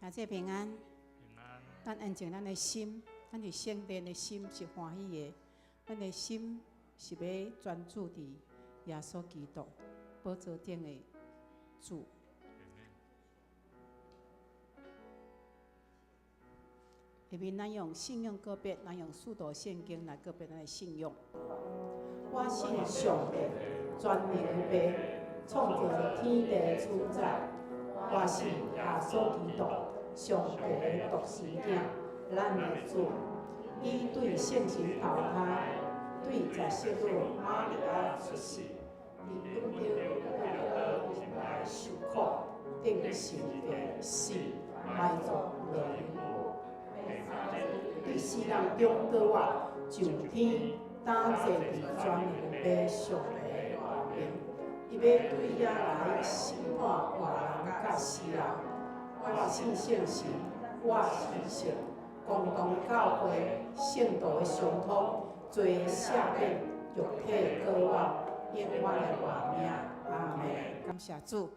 兄弟平安。平安。咱安靜咱的心，咱佇聖殿的心是歡喜的，咱的心是欲專注佇耶穌基督寶座頂的主。 Amen. 下面咱用信仰告白，咱用使徒聖經來告白咱的信仰。我信上帝，全能的父，創造天地的主宰。我信耶穌基督，上帝的獨生囝，咱的主。伊對聖神投胎，對十聖女瑪利亞出世，佇本丟彼拉多來受苦，釘十字架死，埋葬落陰府。佇死人中復活，上天，擔坐佇全能的父上帝的右爿，伊欲對遐來審判活人佮死人。我信聖神，我信聖公同教會，聖徒的相通，罪赦免，肉體的復活，永遠的活命。阿門。感謝主，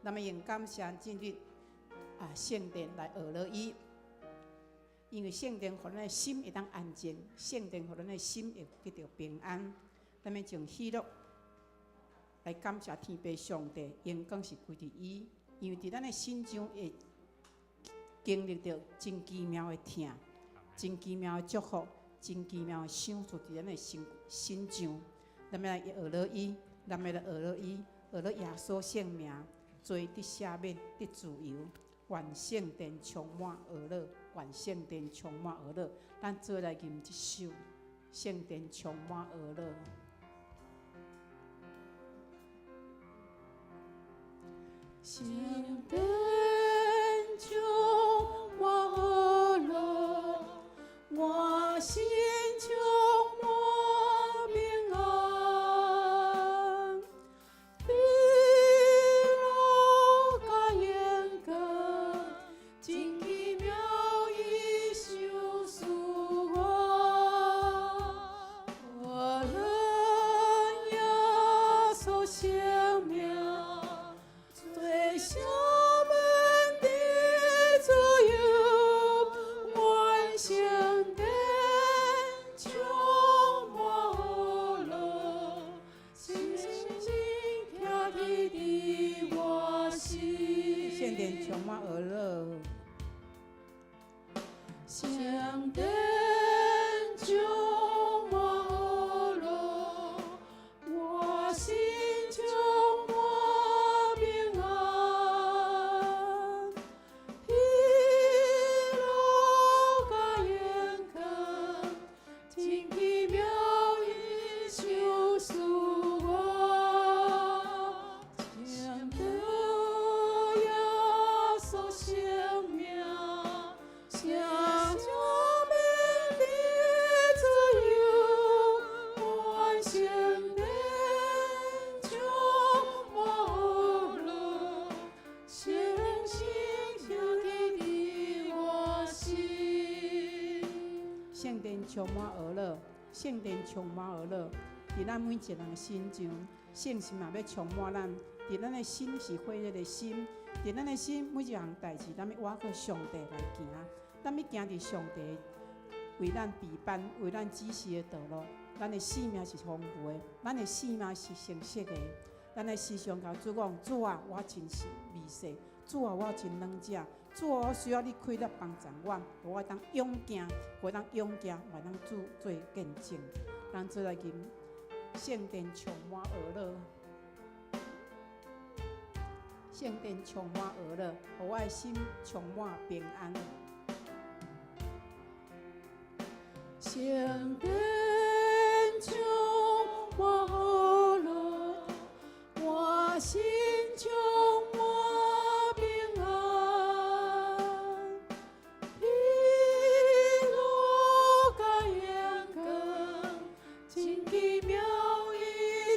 咱們用感謝進入聖殿來學了伊。因為聖殿予咱的心會當安靜，聖殿予咱的心會得著平安。咱們將喜樂來感謝天父上帝，榮光是歸佇伊。因為佇咱的身上會經歷著真奇妙的疼，真奇妙的祝福，真奇妙的賞賜佇咱的身身上。咱們來學了伊，咱們來學了伊，學了耶穌聖名，罪得赦免，得自由。願聖殿充滿喜樂，願聖殿充滿喜樂。咱做來吟這首《聖殿充滿喜樂》。聖殿充滿喜樂，我心充滿平安。喜樂佮榮光，真奇妙伊賞賜我。無論耶穌聖名，做赦免得自由，願聖殿充滿喜樂，聖神徛佇我心。聖殿充滿喜樂。聖殿充滿喜樂，我心充滿平安。喜樂佮榮光，真奇妙伊賞賜我。將得耶穌聖名，赦免得自由，願聖殿充滿喜樂，聖神徛佇我心。聖殿充滿喜樂，聖殿充滿喜樂，佇咱每一個人的身上，聖神嘛欲充滿咱。佇咱的心是火熱的心，佇咱的心每一項代誌，咱欲倚靠上帝來行，咱欲行佇上帝為咱備辦、為咱指示的道路。咱的生命是豐富的，咱的生命是誠實的。咱的時常共主講：主啊，我真是微細；主啊，我真軟弱；主啊，我需要你氣力幫助我，予我當勇行，予我當勇行，為咱主做見證。咱做來吟聖殿充滿喜樂，聖殿充滿喜樂，予我的心充滿平安。聖殿充滿喜樂，我心充滿平安。喜樂佮榮光，真奇妙伊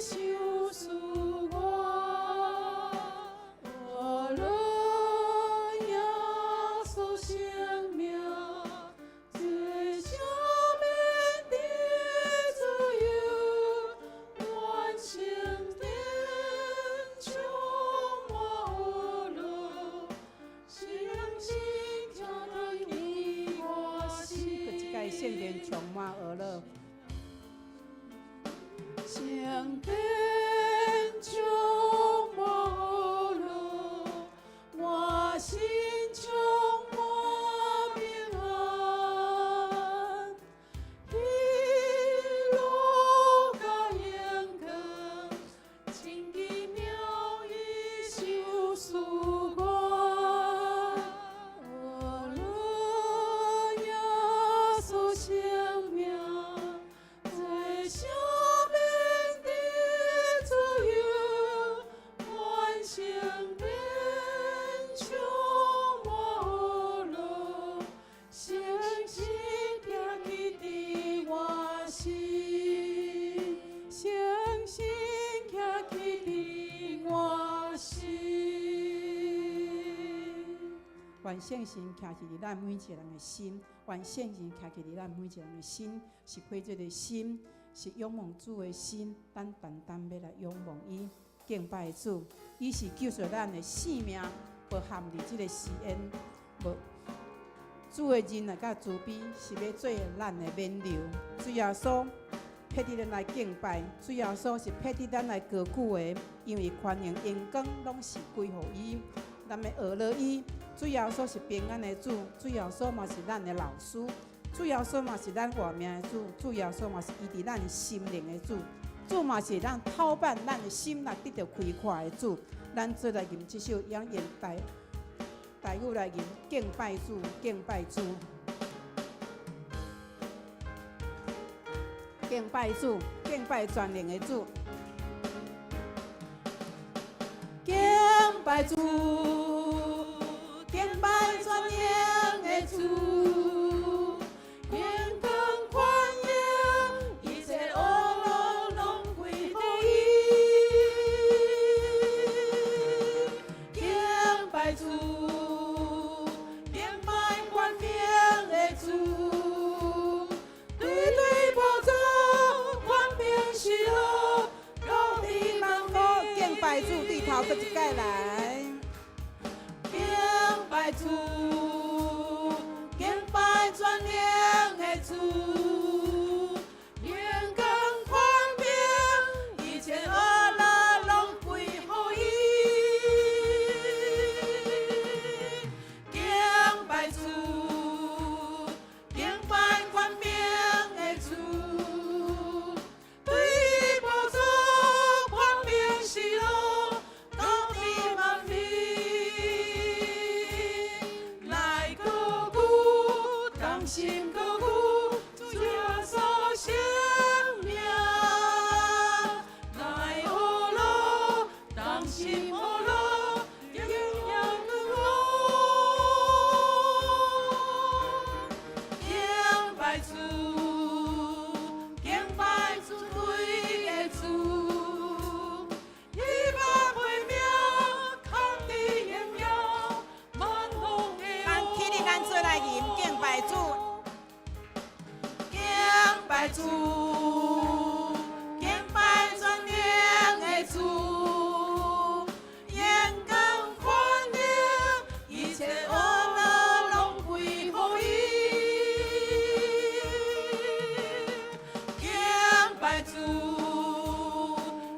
賞賜我。無論耶穌聖名，罪赦免得殿充滿喜樂。聖殿充滿喜樂，我心充滿平安，喜樂佮榮光，真奇妙伊賞賜我。學耶穌聖名，做赦免得自由，願聖殿充滿喜樂，聖神徛起佇我心，聖神徛起佇我心。願聖神徛起佇咱每一個人的心，願聖神徛起佇咱每一個人的心，是開這个心，是仰望主的心，咱單單欲來仰望伊，敬拜主，伊是救贖咱的性命，無陷佇這个死淵，無主的仁愛佮慈悲是欲做咱的勉勵。主耶穌配得咱來敬拜，主耶穌是配得咱來高舉的，因為權能榮光攏是歸予伊，咱欲學落伊。主耶穌是平安的主，主耶穌嘛是咱的老師，主耶穌嘛是咱活命的主，主耶穌嘛是醫治咱心靈的主，主嘛是咱透辦咱的心來得著開闊的主。咱做來吟這首養言台語來吟敬拜主，敬拜主，敬拜主，敬拜全能的主，敬拜主，敬拜全能的主，榮光權榮，一切惡樂攏歸予伊。敬拜主，敬拜權柄的主，對對寶座，權柄喜樂，高地萬福。敬拜主，對頭閣一擺來。敬拜主，敬拜全能的主，榮光權柄，一切惡樂攏歸予伊。敬拜主，敬拜權柄的主，對寶座權柄喜樂，高地萬民來高舉，同心高舉主耶穌聖名，來學樂，同心學樂，榮耀君王。敬拜主，敬拜尊貴的主，伊把榮名扛佇榮耀，萬王的咱起立，咱做來吟敬拜主。敬拜主，敬拜全能的主，榮光權能，一切惡樂攏歸予伊。敬拜主，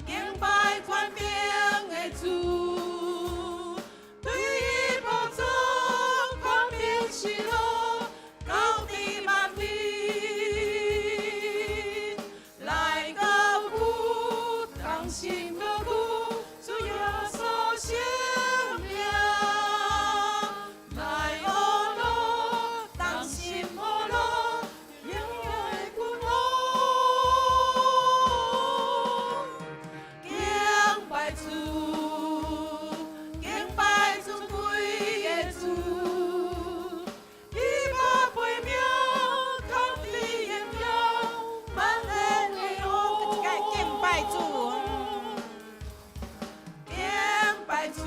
敬拜權柄的主，對寶座權柄喜樂，高地萬民來高舉，同心高舉主耶穌聖名，來學樂，同心學樂，榮耀的君王。敬拜主，敬拜尊貴的主，伊把榮名扛佇榮耀，萬王的王。閣一擺敬拜主。敬拜主，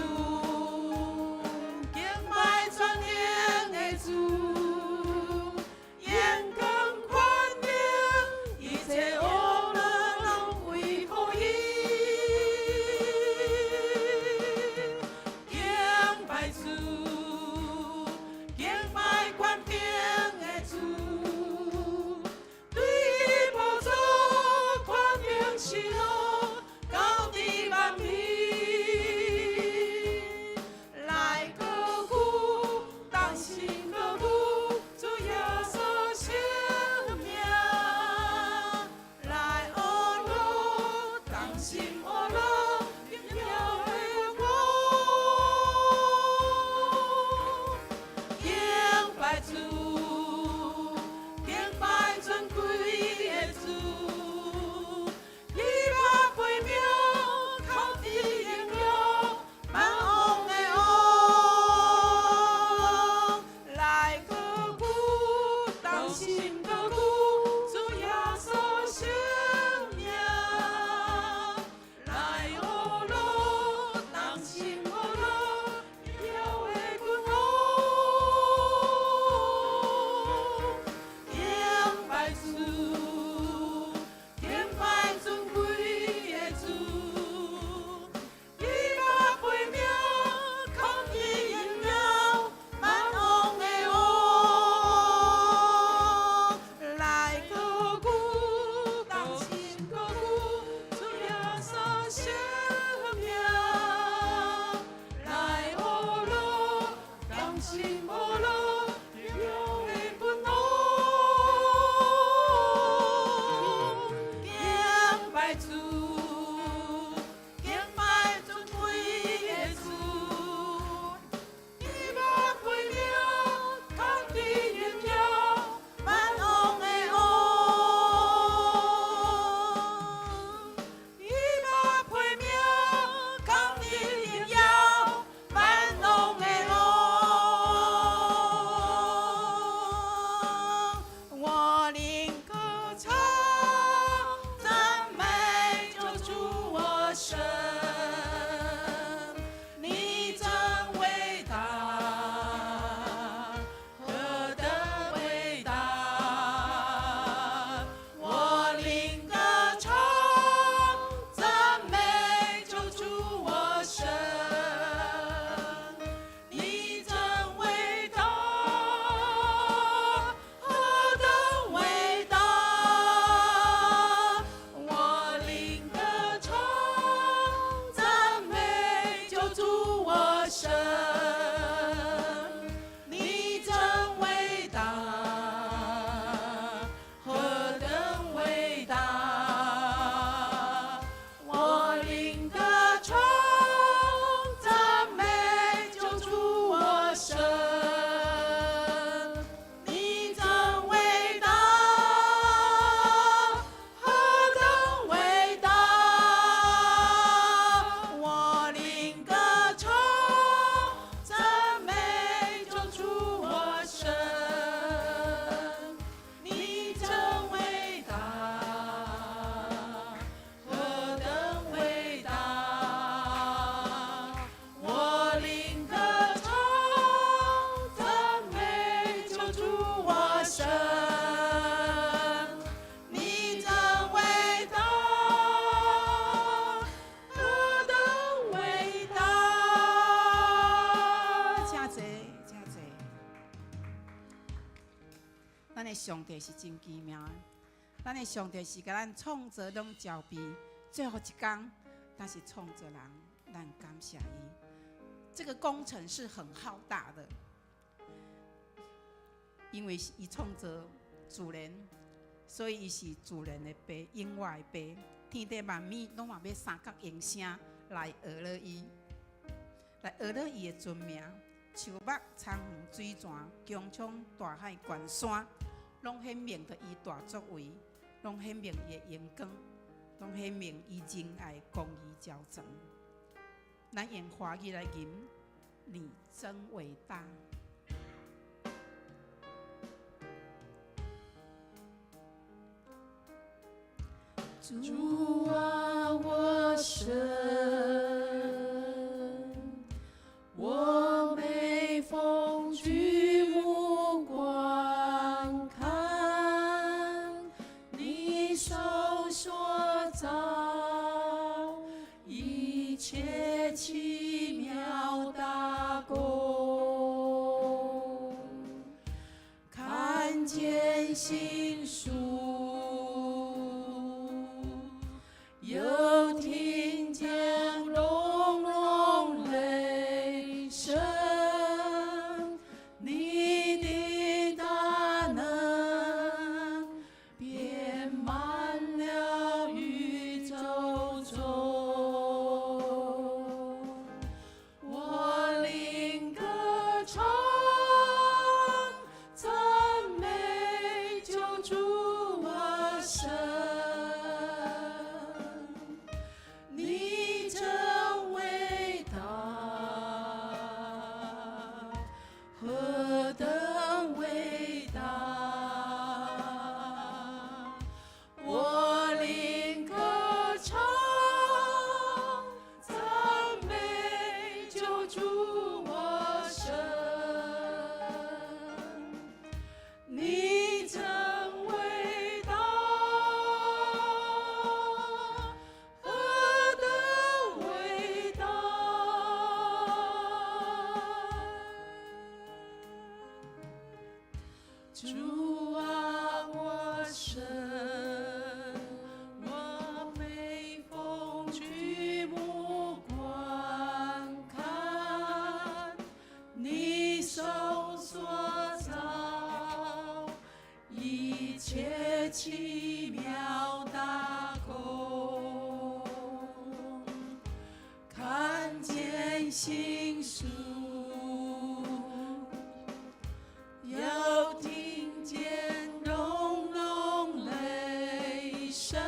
上帝是真奇妙的，咱的上帝是共咱創造攏交備，最後一工，但是創造人，咱感謝伊。這個工程是很浩大的，因為伊創造自然，所以伊是自然的爸，永活的爸。天地萬物攏嘛欲三角形聲來學了伊，來學了伊的尊名。樹木、蒼雲、水泉、穹蒼、大海、群山，攏顯明著伊大作為，攏顯明伊的榮光，攏顯明伊仁愛、公義昭彰。咱用華語來吟，你真偉大。主啊，我神，我每逢舉目觀看，你手所造一切奇妙大工，看見星宿，又聽見隆隆雷聲，你的大能遍滿了宇宙中。我靈歌唱，讚美救主我神。你真偉大，何等偉大！我靈歌唱，讚美救主我神。你真偉大，何等偉大！主啊，我神，我每逢舉目觀看，你手所造一切奇妙大工，看見星宿，又聽見隆隆雷聲，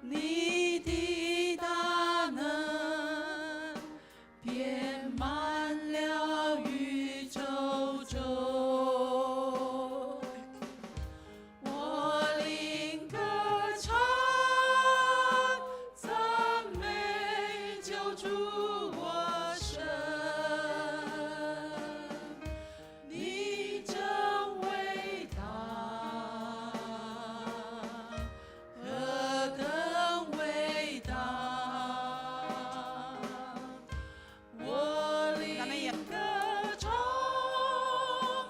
你的大能遍滿了宇宙中。我靈歌唱，讚美救主我神。你真偉大，何等偉大！我靈歌唱，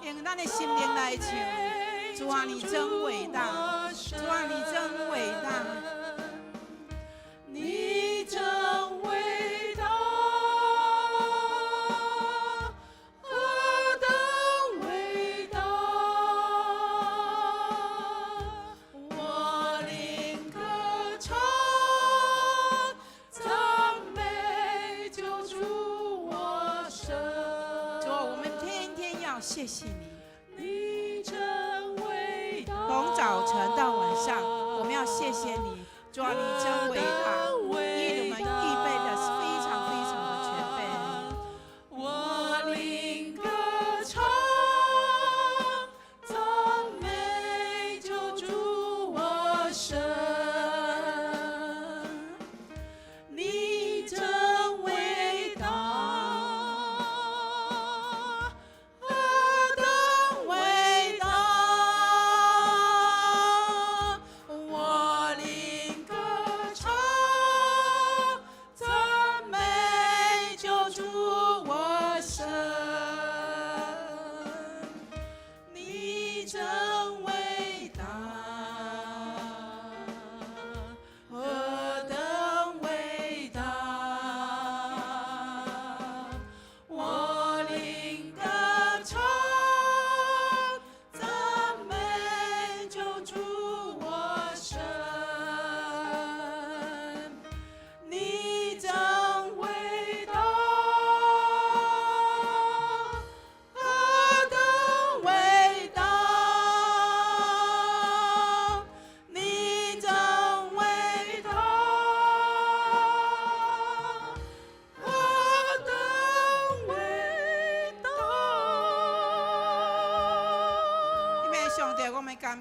用咱的心靈來唱，主啊，你真偉大！主啊，你真偉大！你真偉大，何等偉大！我靈歌唱，讚美救主我神。主啊，我們天天要謝謝你。你真偉大，從早晨到晚上，我們要謝謝你，主啊，你真偉大，因為你們預備的是非常非常的全備。我靈歌唱，讚美救主我神。你真偉大，何等偉大！我靈歌唱，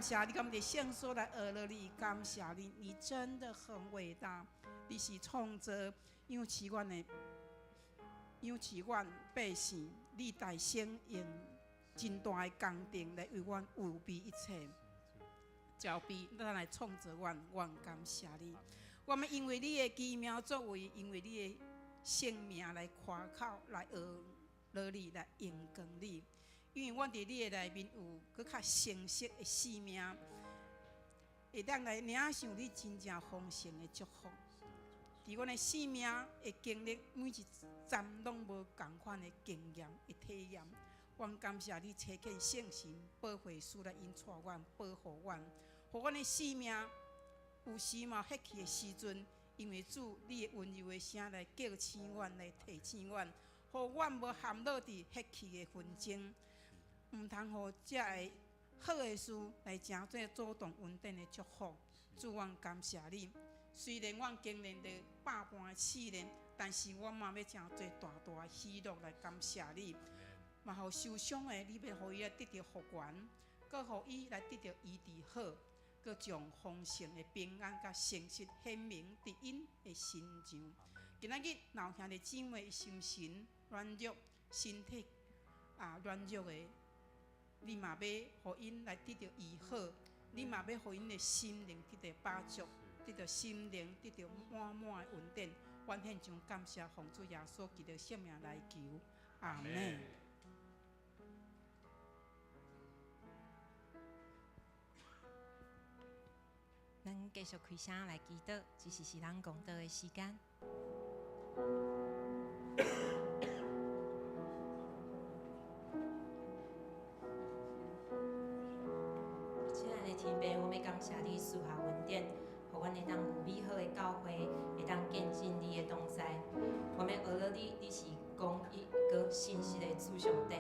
感謝你，感謝聖所來學了你，感謝你，你真的很偉大，你是創造養飼阮的，養飼阮百姓，你代先用真大的工程來為阮預備一切，交備咱來創造阮，阮感謝你。我們因為你的奇妙作為，因為你的聖名來誇口，來學了你，來榮光你。因為阮佇你的內面有閣較成熟的生命，會當來領受你真正豐盛的祝福。佇阮的生命的經歷，每一站攏無仝款的經驗的體驗。阮感謝你差遣聖神保惠師來引帶阮、保護阮，予阮的生命有時嘛歇去的時陣，因為主你的溫柔的聲來叫醒阮、來提醒阮，予阮無陷落佇歇去的紛爭。毋通予這个好的事來成做主動恩典的祝福。主，阮感謝你。雖然阮經歷著百般的試煉，但是阮嘛欲成做大大的喜樂來感謝你。嘛，予受傷的，你欲予伊來得著復原，閣予伊來得著醫治好，閣將豐盛的平安佮誠實顯明佇𪜶的身上。今仔日若有兄弟姊妹心神軟弱、身體啊軟弱的，你嘛欲予𪜶來得著醫好，你嘛欲予𪜶的心靈得著飽足，得著心靈得著滿滿的恩典。阮獻上感謝，奉主耶穌基督聖名來求，阿們。咱繼續開聲來祈禱，這時是咱講道的時間。親愛的天父，我欲感謝你賜下恩典，予阮會當有美好的教會，會當見證你的同在。我欲學了你，你是公義閣信實的主上帝。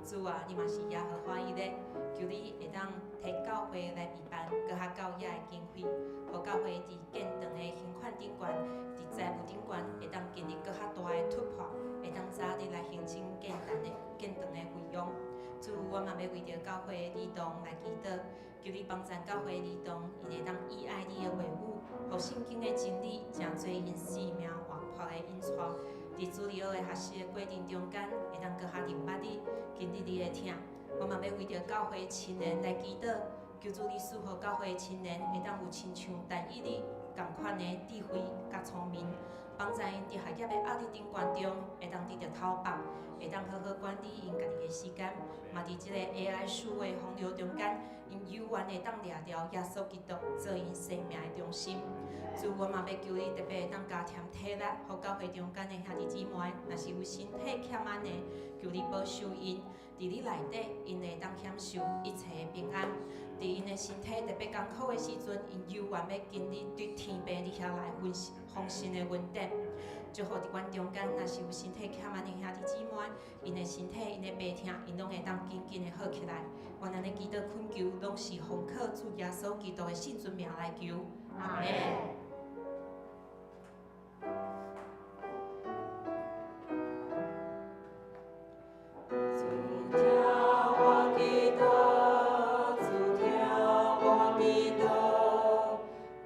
主啊，你嘛是耶和華伊勒，求你會當替教會來備辦閣較夠額的經費，予教會佇建堂的薪款頂懸，佇財務頂懸會當經歷閣較大的突破，會當早日來還清建堂的建堂的費用。主，我嘛欲為著教會的兒童來祈禱，求你幫贊教會的兒童，𪜶會當以愛你的話語，予聖經的真理成做𪜶生命活潑的引帶。佇主日學的學習的過程中間，會當閣較認捌你，經歷你的疼。我嘛欲為著教會青年來祈禱，求主你賜予教會青年會當有親像但以理仝款的智慧佮聰明，幫助𪜶佇學業的壓力頂懸中，會當得著頭縛，會當好好管理𪜶家己的時間。嘛佇這個 AI 數位洪流中間，𪜶猶原會當掠牢耶穌基督做𪜶生命的中心。主，我嘛欲求你特別會當加添體力，予教會中間的兄弟姊妹，若是有身體欠安的，求你保守𪜶，佇你內底，𪜶會當享受一切的平安。佇𪜶的身體特別艱苦的時陣，𪜶猶原欲經歷對天父佇遐來豐豐盛的恩典。祝福佇阮中間，若是有身體欠安的兄弟姊妹，𪜶的身體、𪜶的病痛，𪜶攏會當緊緊的好起來。阮按呢祈禱懇求，攏是奉靠主耶穌基督的聖尊名來求，阿們。主聽我祈禱，主聽我祈禱，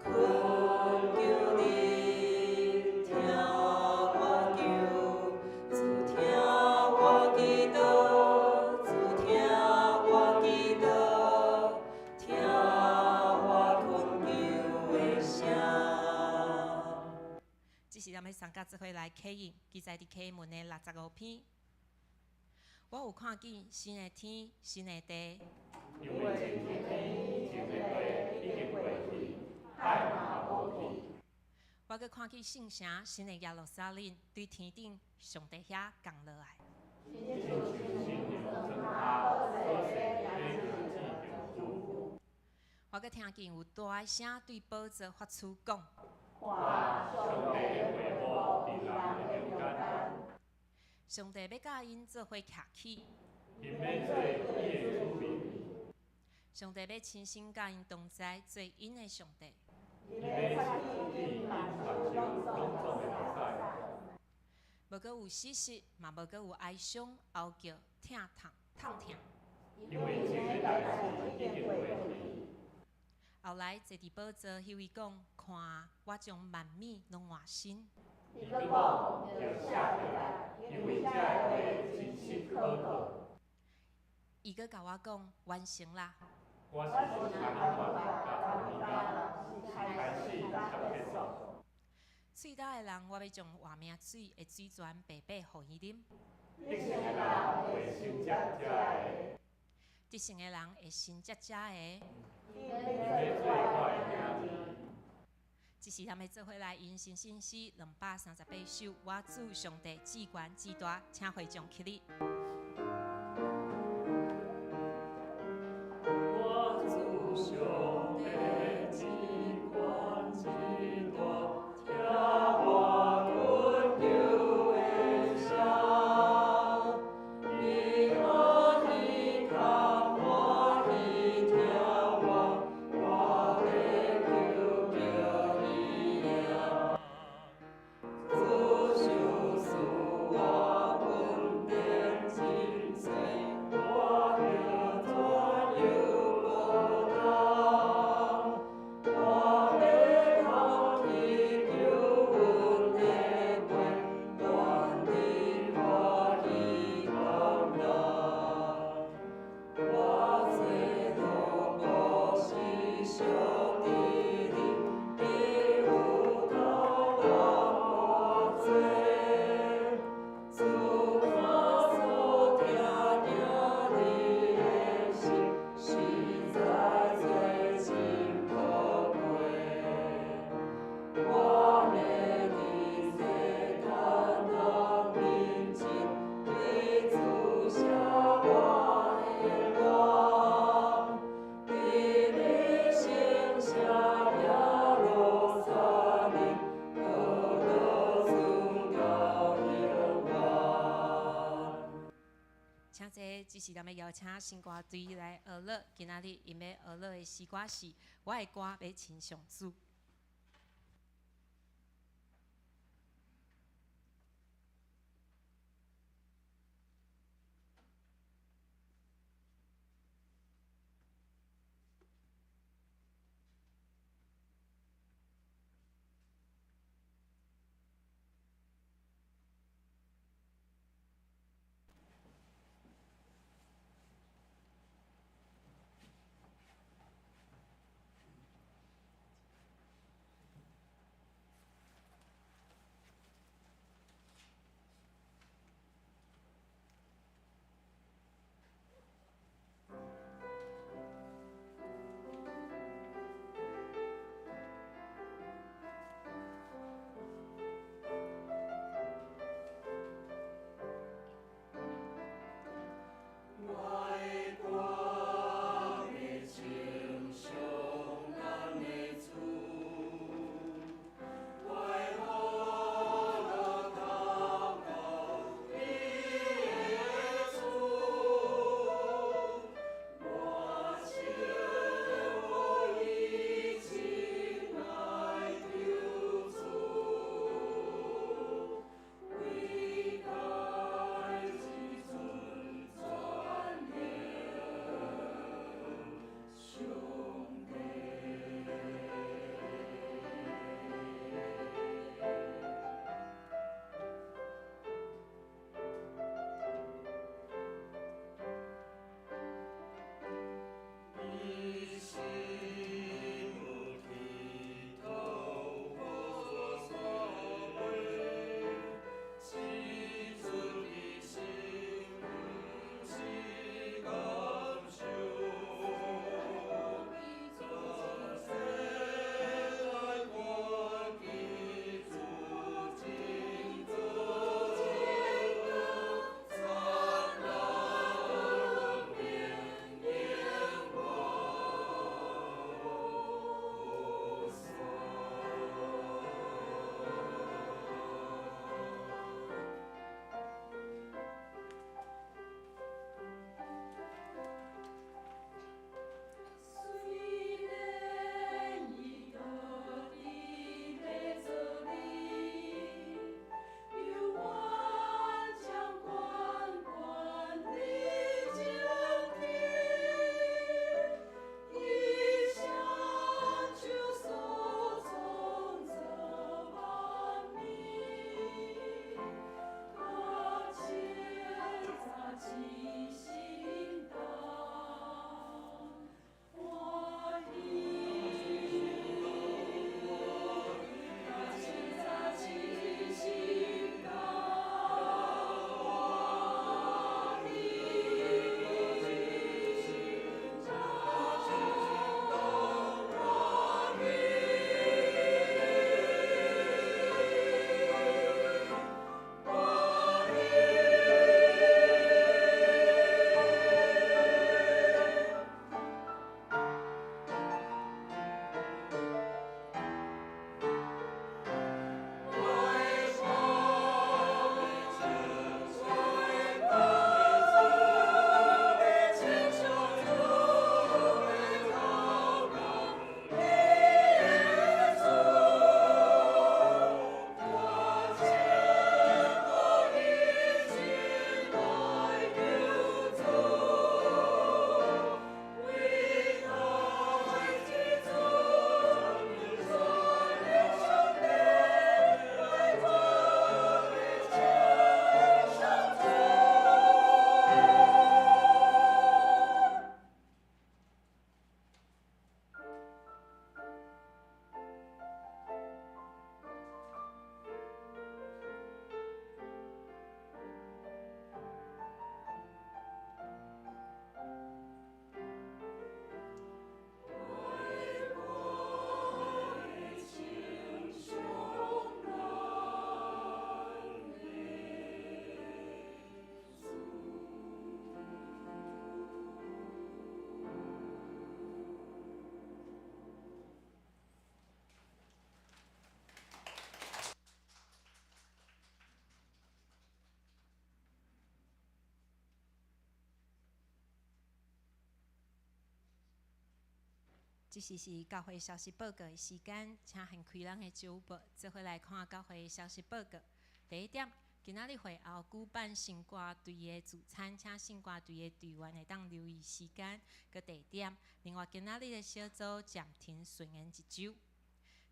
懇求你聽我求。主聽我祈禱，主聽我祈禱，聽我懇求的聲。這是咱欲送甲做伙來啟應，記載佇啟文的65篇。我有看見新的天，新的地。因為前個天、前個地已經過去，海嘛無去。我閣看見聖城新的耶路撒冷對天頂上帝遐降落來。我閣聽見有大聲對寶座發出講。看，上帝的會幕佇人的中間。上帝欲佮𪜶做伙徛起。𪜶欲做伊的子民。上帝欲親身佮𪜶同在，做𪜶的上帝。伊欲擦去𪜶目睭攏總的目屎。無閣有死屍，嘛無閣有哀傷、哀叫、疼痛、痛疼。因為前个代誌已經過去。後來坐佇寶座彼位講：看，我將萬物攏換新。伊閣講，著寫起來，因為這个話真實可靠。伊閣共我講：完成啦！我是阿爾法佮歐米伽，是開始佮結束。喙焦的人，我欲將活命水的水泉白白予伊啉。得勝的人會承接這个。得勝的人會承接這个。伊欲做我的兄弟。這是咱欲做伙來吟新新詩238首。我主上帝至懸至大，請會眾起立。我主上帝至懸至大，聽我懇求的聲，你阿耳空歡喜聽我，我欲求叫你名。主賞賜我恩典真濟，我行怎樣無當？我欲哭泣求阮的父，願你歡喜感恩。我罪攏無是小弟你，你有頭望我罪。主看所疼囝兒的心，實在做真寶貴。我欲佇祭壇人面前，對主寫我的願。佇你聖城耶路撒冷，學樂存到永遠。請這這是咱欲邀請新歌隊來學樂。今仔日𪜶欲學樂的詩歌是《我的歌欲親像主》。這時是教會消息報告的時間，請掀開咱的周報，做伙來看教會消息報告。第一點，今仔日會後舉辦聖歌隊的聚餐，請聖歌隊的隊員會當留意時間佮地點。另外，今仔日的小組暫停順延一週。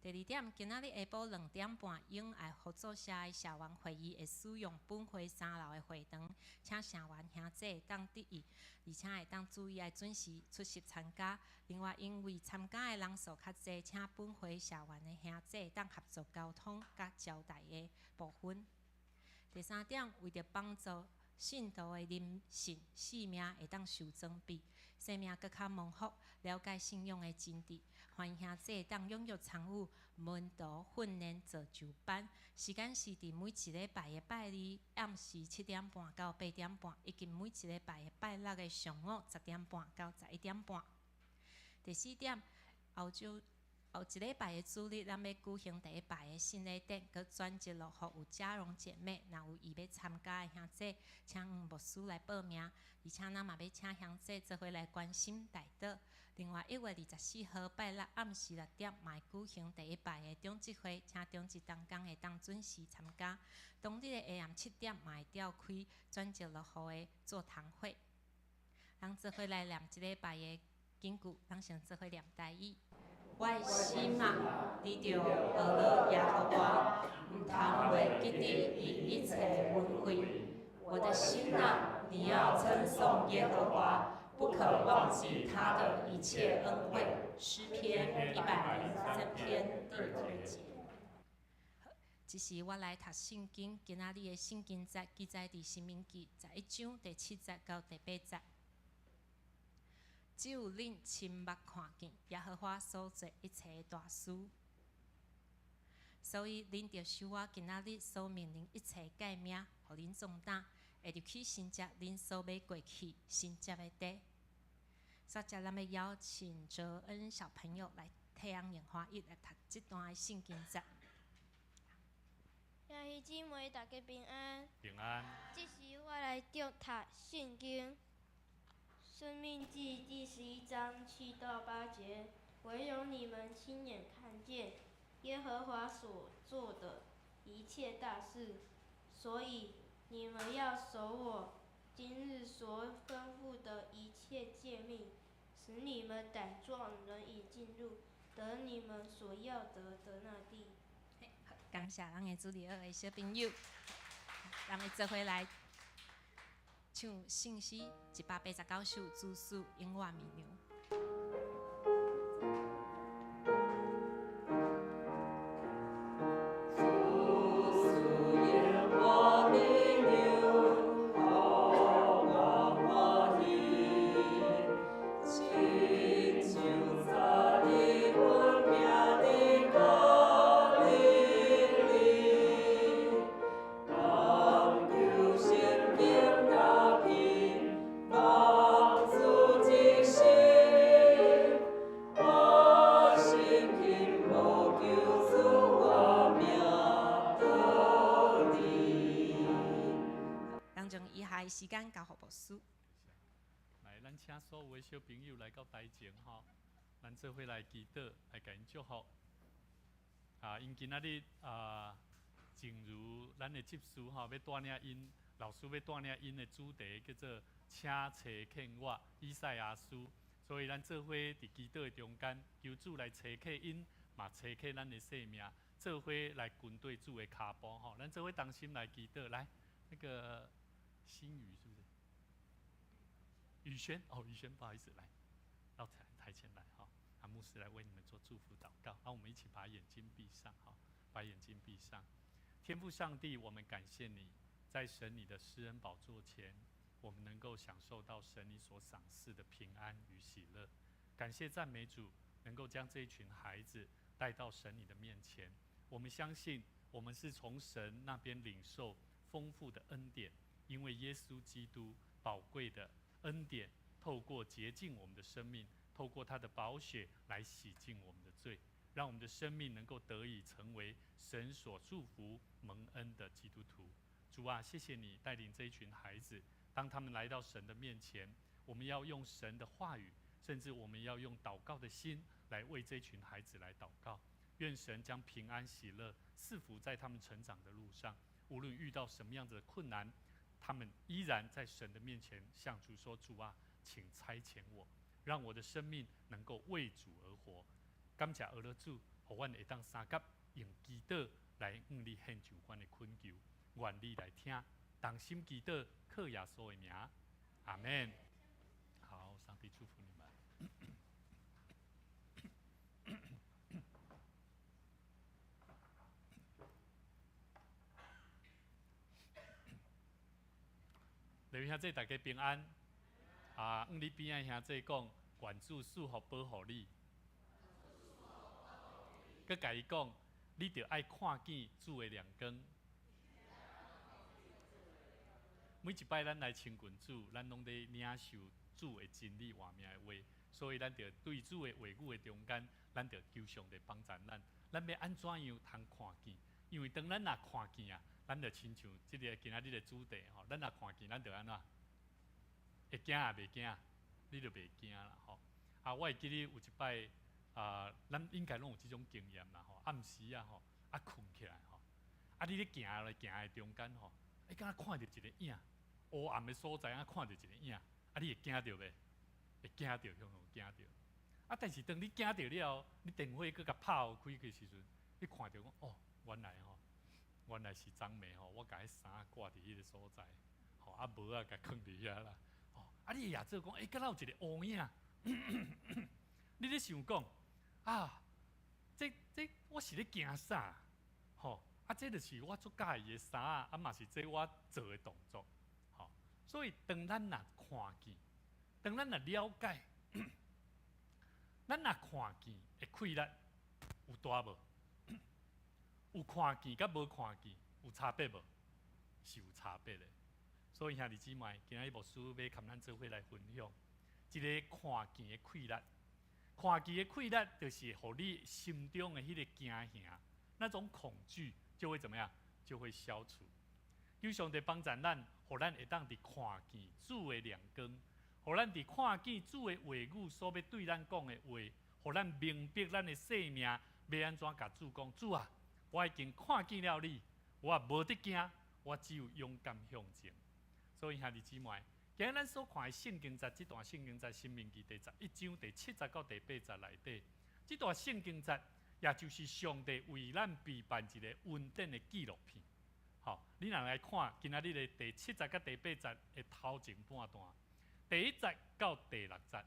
第二點，今仔日下晡2點半，永愛合作社的社員會議會使用本會三樓的會堂，請社員兄弟會當得意，而且會當注意愛準時出席參加。另外，因為參加的人數較濟，請本會社員的兄弟會當合作交通佮招待的部分。第三點，為著幫助信徒的靈性生命會當受裝備，生命閣較蒙福，了解信仰的真諦，歡迎兄弟會當踴躍參與門徒訓練造就班。時間是佇每一禮拜的拜二暗時7點半到8點半，以及每一禮拜的拜六的上午10點半到11點半。第四點，後週後一禮拜的主日，咱欲舉行第一擺的聖禮典，閣專職落予有嘉榮姐妹，若有意欲參加的兄弟，請牧師來報名。而且咱嘛欲請兄弟做伙來關心代禱。另外，1月24號拜六暗時6點，嘛會舉行第一擺的長執會，請長執同工會當準時參加。當日的下暗7點，嘛會召開轉職落戶的座談會。咱做伙來念這禮拜的金句，咱先做伙念台語。我的心啊，你著呵咾耶和華，毋通袂記得伊一切恩惠。我的心啊，你要稱頌耶和華，不可忘記他的一切恩惠。詩篇103篇第2節。這時我來讀聖經，今仔日的聖經節記載佇《申命記》11章第7節到第8節。只有恁親目看見耶和華所做一切的大事，所以恁著守我今仔日所命令一切誡命，予恁壯膽，會入去承接恁所欲過去承接的地。接著咱欲邀請哲恩小朋友來替翁演華一來讀這段的聖經節。兄弟姊妹，大家平安。平安。這時我來讀聖經。申命記第11章7到8節，唯有你們親眼看見耶和華所做的一切大事，所以你們要守我今日所吩咐的一切誡命，使你們膽壯，能以進入得你們所要得的那地。感謝咱的主日學的小朋友，咱們做伙來唱聖詩189首，主賜永活綿羊。時間交予牧師。來，咱請所有的小朋友來到台前吼，咱做伙來祈禱，來共𪜶祝福。啊，𪜶今仔日啊，正如咱的執事吼，欲帶領𪜶，老師欲帶領𪜶的主題叫做請差遣我，以賽亞書。所以咱做伙佇祈禱的中間，求主來差遣𪜶，嘛差遣咱的生命，做伙來跟綴主的跤步吼。咱做伙同心來祈禱，來，那個新宇是不是？宇軒哦，宇軒，不好意思，來到台前來哈，啊，牧師來為你們做祝福禱告。啊，我們一起把眼睛閉上哈，把眼睛閉上。天父上帝，我們感謝你，在神你的施恩寶座前，我們能夠享受到神你所賞賜的平安與喜樂。感謝讚美主，能夠將這一群孩子帶到神你的面前。我們相信，我們是從神那邊領受豐富的恩典，因為耶穌基督寶貴的恩典，透過潔淨我們的生命，透過他的寶血來洗淨我們的罪，讓我們的生命能夠得以成為神所祝福蒙恩的基督徒。主啊，謝謝你帶領這一群孩子，當他們來到神的面前，我們要用神的話語甚至我们要用祷告的心来为这群孩子来祷告。愿神将平安喜乐赐福在他们成长的路上，无论遇到什么样子的困难，他们依然在神的面前向主说：“主啊，请差遣我，让我的生命能够为主而活。”感谢阿勒主，予阮会当相佮用祈祷来向你献上阮的恳求，愿你来听，同心祈祷，靠耶稣的名，阿们。好，上帝祝福你们。各位兄弟，大家平安。啊，向你边仔兄弟讲，愿主赐福保护你。阁共伊讲，你著爱看见主的亮光。每一摆咱来亲近主，咱拢咧领受主的真理活命的话，所以咱著对主的话语的中间，咱著求上帝帮助咱。咱欲按怎样通看见？因为当咱若看见啊，咱就亲像这个今仔日的主题吼，咱若看见，咱就按怎？会惊也袂惊？你就袂惊啦吼。啊，我会记得有一摆啊，咱应该拢有这种经验啦吼。暗时啊吼，啊睏起来吼，啊你咧行来行的中间吼，欸，敢若看著一个影，黑暗的所在啊，看著一个影，啊你会惊著袂？会惊著，雄雄惊著。啊，但是当你惊著了后，你电火阁共拍开去时阵，你看著讲哦，原来吼，原来是昨暝吼，我共彼衫挂伫彼个所在，吼啊帽仔共囥伫遐啦，吼啊你会也做讲，欸，敢若有一个乌影，你咧想讲啊，这这我是咧惊啥？吼啊，这就是我足佮意的衫啊，嘛是这我做的动作，吼。所以当咱若看见，当咱若了解，咱若看见的气力有大无？有看见佮无看见有差别无？是有差别的。所以兄弟姊妹，今仔日牧师欲共咱做伙来分享一个看见的气力。看见的气力，就是予你心中的彼个惊吓，那种恐惧就会怎么样？就会消除。求上帝帮助咱，予咱会当伫看见主的亮光，予咱伫看见主的话语所欲对咱讲的话，予咱明白咱的生命欲按怎共主讲。主啊，我已经看见了你，我无得惊，我只有勇敢向前。所以兄弟姊妹，今日咱所看的圣经节，这段圣经节，申命记第十一章第七节到第八节内底，这段圣经节，也就是上帝为咱备办一个恩典的纪录片。吼，你若来看今仔日的第七节佮第八节的头前半段，第一节到第六节，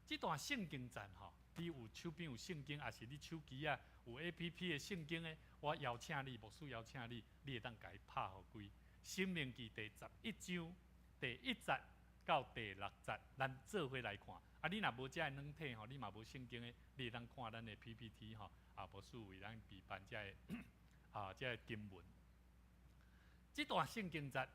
这段圣经节吼，你有手边有圣经，抑是你手机啊有 APP 的圣经的，我邀请你，牧师邀请你，你会当共伊拍予开。申命记第十一章第一节到第六节，咱做伙来看。啊，你若无遮的软体吼，你嘛无圣经的，你会当看咱的 PPT 吼，啊，牧师为咱备办遮的啊，遮的经文。这段圣经节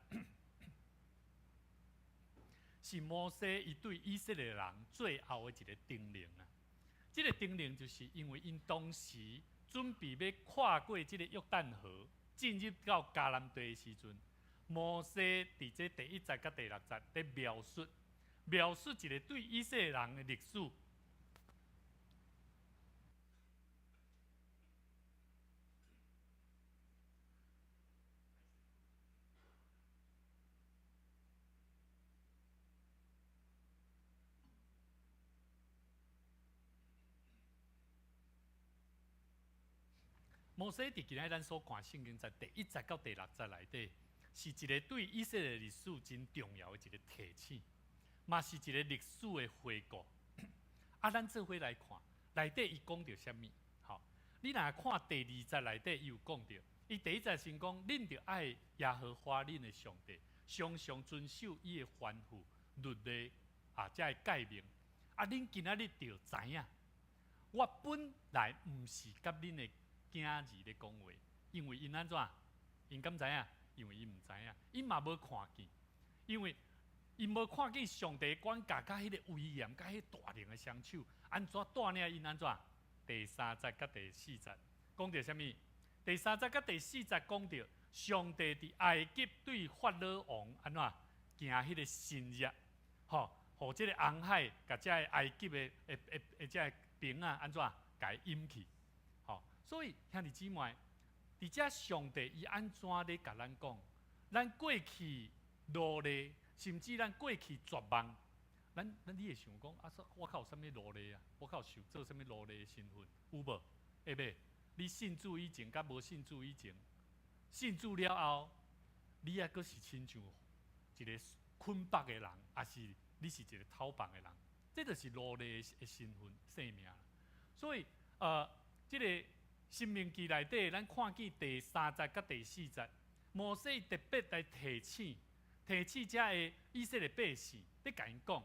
是摩西伊对以色列人最后的一个叮咛啊。这个叮咛就是因为𪜶当时准备欲跨过这个约旦河，进入到迦南地的时阵，摩西伫这第一节佮第六节伫描述，描述一个对以色列人的历史。摩西伫今仔咱所看圣经，在第一节到第六节内底，是一个对以色列历史真重要的一个提醒，嘛是一个历史的回顾。啊，咱做伙来看，内底伊讲著啥物？吼，你若看第二节内底，伊有讲著，伊第一节先讲，恁著爱耶和华恁的上帝，常常遵守伊的吩咐、律例啊，遮的诫命。啊，恁今仔日著知影，我本来毋是佮恁的囝儿咧讲话，因为𪜶按怎？𪜶敢知影？因为𪜶毋知影，𪜶嘛无看见，因为𪜶无看见上帝管教佮彼个威严，佮彼大能的双手，按怎带领𪜶按怎？第三节佮第四节讲著啥物？第三节佮第四节讲著上帝伫埃及对法老王按怎行彼个神迹，吼，予這个紅海共這个埃及的這个兵仔按怎共伊淹去？吼，所以兄弟姊妹，佇遮上帝伊按怎咧共咱講？咱過去奴隸，甚至咱過去絕望，咱你會想講啊？我較有啥物奴隸啊？我較有受做啥物奴隸的身份？有無？會袂？你信主以前佮無信主以前，信主了後，你猶閣是親像一个捆綁的人，抑是你是一个逃放的人？這就是奴隸的身份性命。所以，這个申命記內底，咱看見第三節佮第四節，摩西特別來提醒，提醒這个以色列百姓，咧共𪜶講，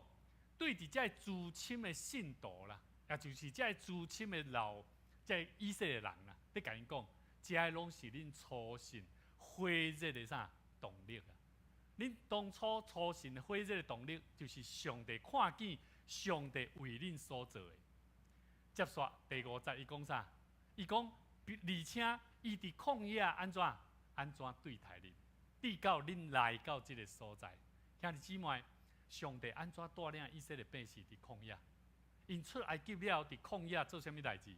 對佇這个資深的信徒啦，也就是這个資深的老這个以色列人啦，咧共𪜶講，這个攏是恁初信火熱的啥動力啊！恁當初初信火熱的動力，就是上帝看見上帝為恁所做的。接續第五節，伊講啥？伊講，而且伊佇曠野按怎按怎對待恁，直到恁來到這个所在。兄弟姊妹，上帝按怎帶領以色列百姓佇曠野？𪜶出埃及了，佇曠野做啥物代誌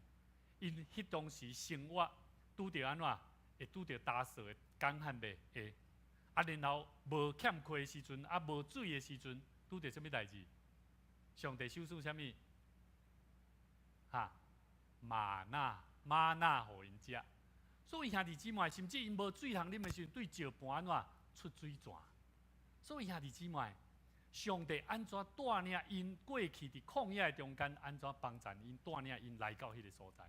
？𪜶彼當時生活拄著按怎？會拄著乾燥的乾旱袂？會。啊，然後無欠缺的時陣，啊，無水的時陣，拄著啥物代誌？上帝賞賜啥物？哈，嗎哪嗎哪予𪜶食。所以兄弟姊妹，甚至𪜶無水通啉的時陣，對石盤按怎出水泉？所以兄弟姊妹，上帝按怎帶領𪜶過去佇曠野的中間，按怎幫助𪜶帶領𪜶來到彼个所在？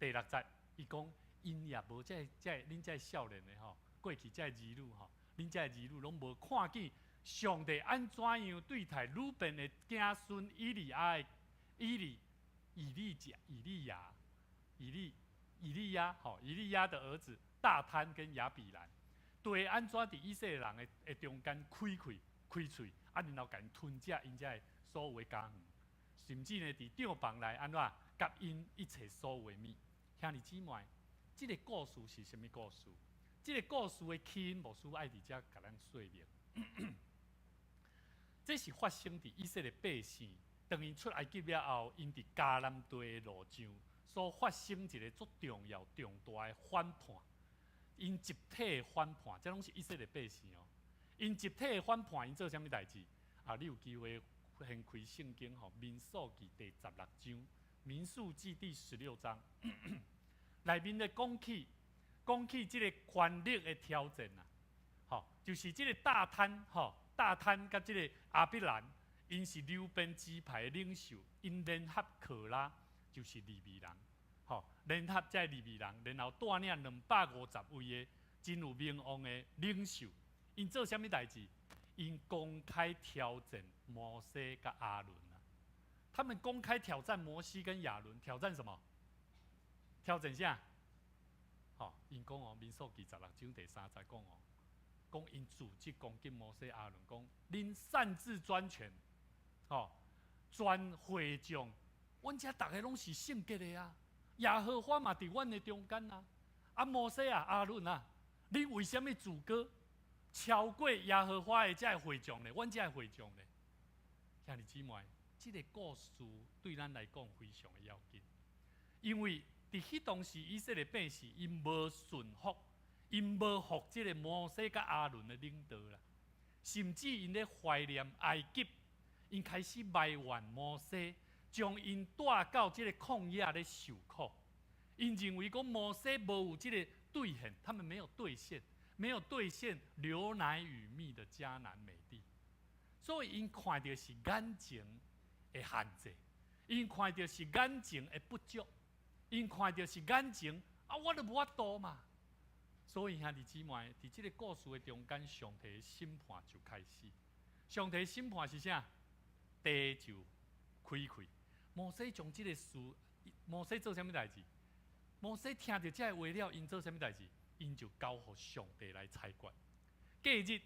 第六節，伊講𪜶也無這這恁這少年的吼，過去這兒女吼，恁這兒女攏無看見上帝按怎樣對待魯便的子孫以利亞的以利以利甲以利亞以利以利亞吼，以利亞的兒子大坦跟亞比蘭，對按怎佇以色列人的中間開開開喙，啊，然後共𪜶吞食𪜶遮的所有的家園，甚至呢，佇帳篷內按怎佮𪜶一切所有的物。兄弟姊妹，這个故事是啥物故事？這个故事的起因，牧師愛佇遮共咱說明。這是發生佇以色列百姓，當𪜶出埃及了後，𪜶佇迦南地的路上所發生一个足重要、重大的反叛。𪜶集體的反叛，這攏是以色列百姓哦。𪜶集體的反叛，𪜶做啥物代誌？啊，你有機會掀開聖經吼，《民數記》第十六章，《民數記》第十六章，內面咧講起，講起這个權力的挑戰啊，吼，就是這个大坦吼，大坦佮這个亞比蘭，𪜶是流便支派的領袖，𪜶聯合可拉，就是利未人，吼，聯合這利未人，然後帶領250位的真有名望的領袖，𪜶做啥物代誌？𪜶公開挑戰摩西佮亞倫啊！他們公開挑戰摩西跟亞倫，挑戰什麼？挑戰啥？吼，𪜶講哦，民數記十六章第三節講哦，講𪜶組織攻擊摩西亞倫，講恁擅自專權，吼，全會眾，阮遮逐个攏是聖潔的啊，耶和華嘛佇阮的中間啊，啊摩西啊，亞倫啊，恁為啥物自高超過耶和華的這个會眾呢？阮這個會眾呢？兄弟姊妹，這个故事對咱來講非常的要緊，因為佇彼當時以色列百姓𪜶無順服，𪜶無服這个摩西佮亞倫的領導啦，甚至𪜶咧懷念埃及，𪜶開始埋怨摩西，將𪜶帶到這个曠野咧受苦。𪜶認為講摩西無有這个兌現，他們沒有兌現，沒有兌現流奶與蜜的迦南美地，所以𪜶看著是眼前的限制，𪜶看著是眼前的不足。𪜶看著是眼前啊，我都無法度嘛。所以兄弟姊妹，佇這个故事的中間，上帝的審判就開始。上帝審判是啥？地就開開。摩西將這个事，摩西做啥物代誌？摩西聽著這个話了，𪜶做啥物代誌？𪜶就交予上帝來裁決。隔日，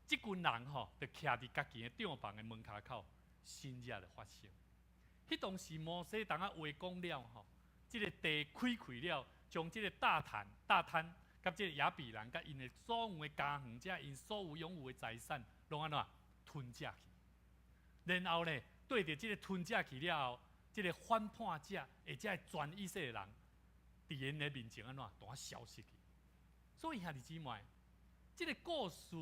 這群人吼，就徛佇家己的帳篷的門跤口，神蹟就發生。彼當時摩西當仔話講了吼，這个地開開了，將這个大坦、大坦佮這个亞比蘭佮𪜶的所有的家園，遮𪜶所有擁有的財產，攏按怎吞食去。然後呢，對著這个吞食去了後，這个反叛者或者全以色列人，佇𪜶的面前按怎，都消失去。所以兄弟姊妹，這个故事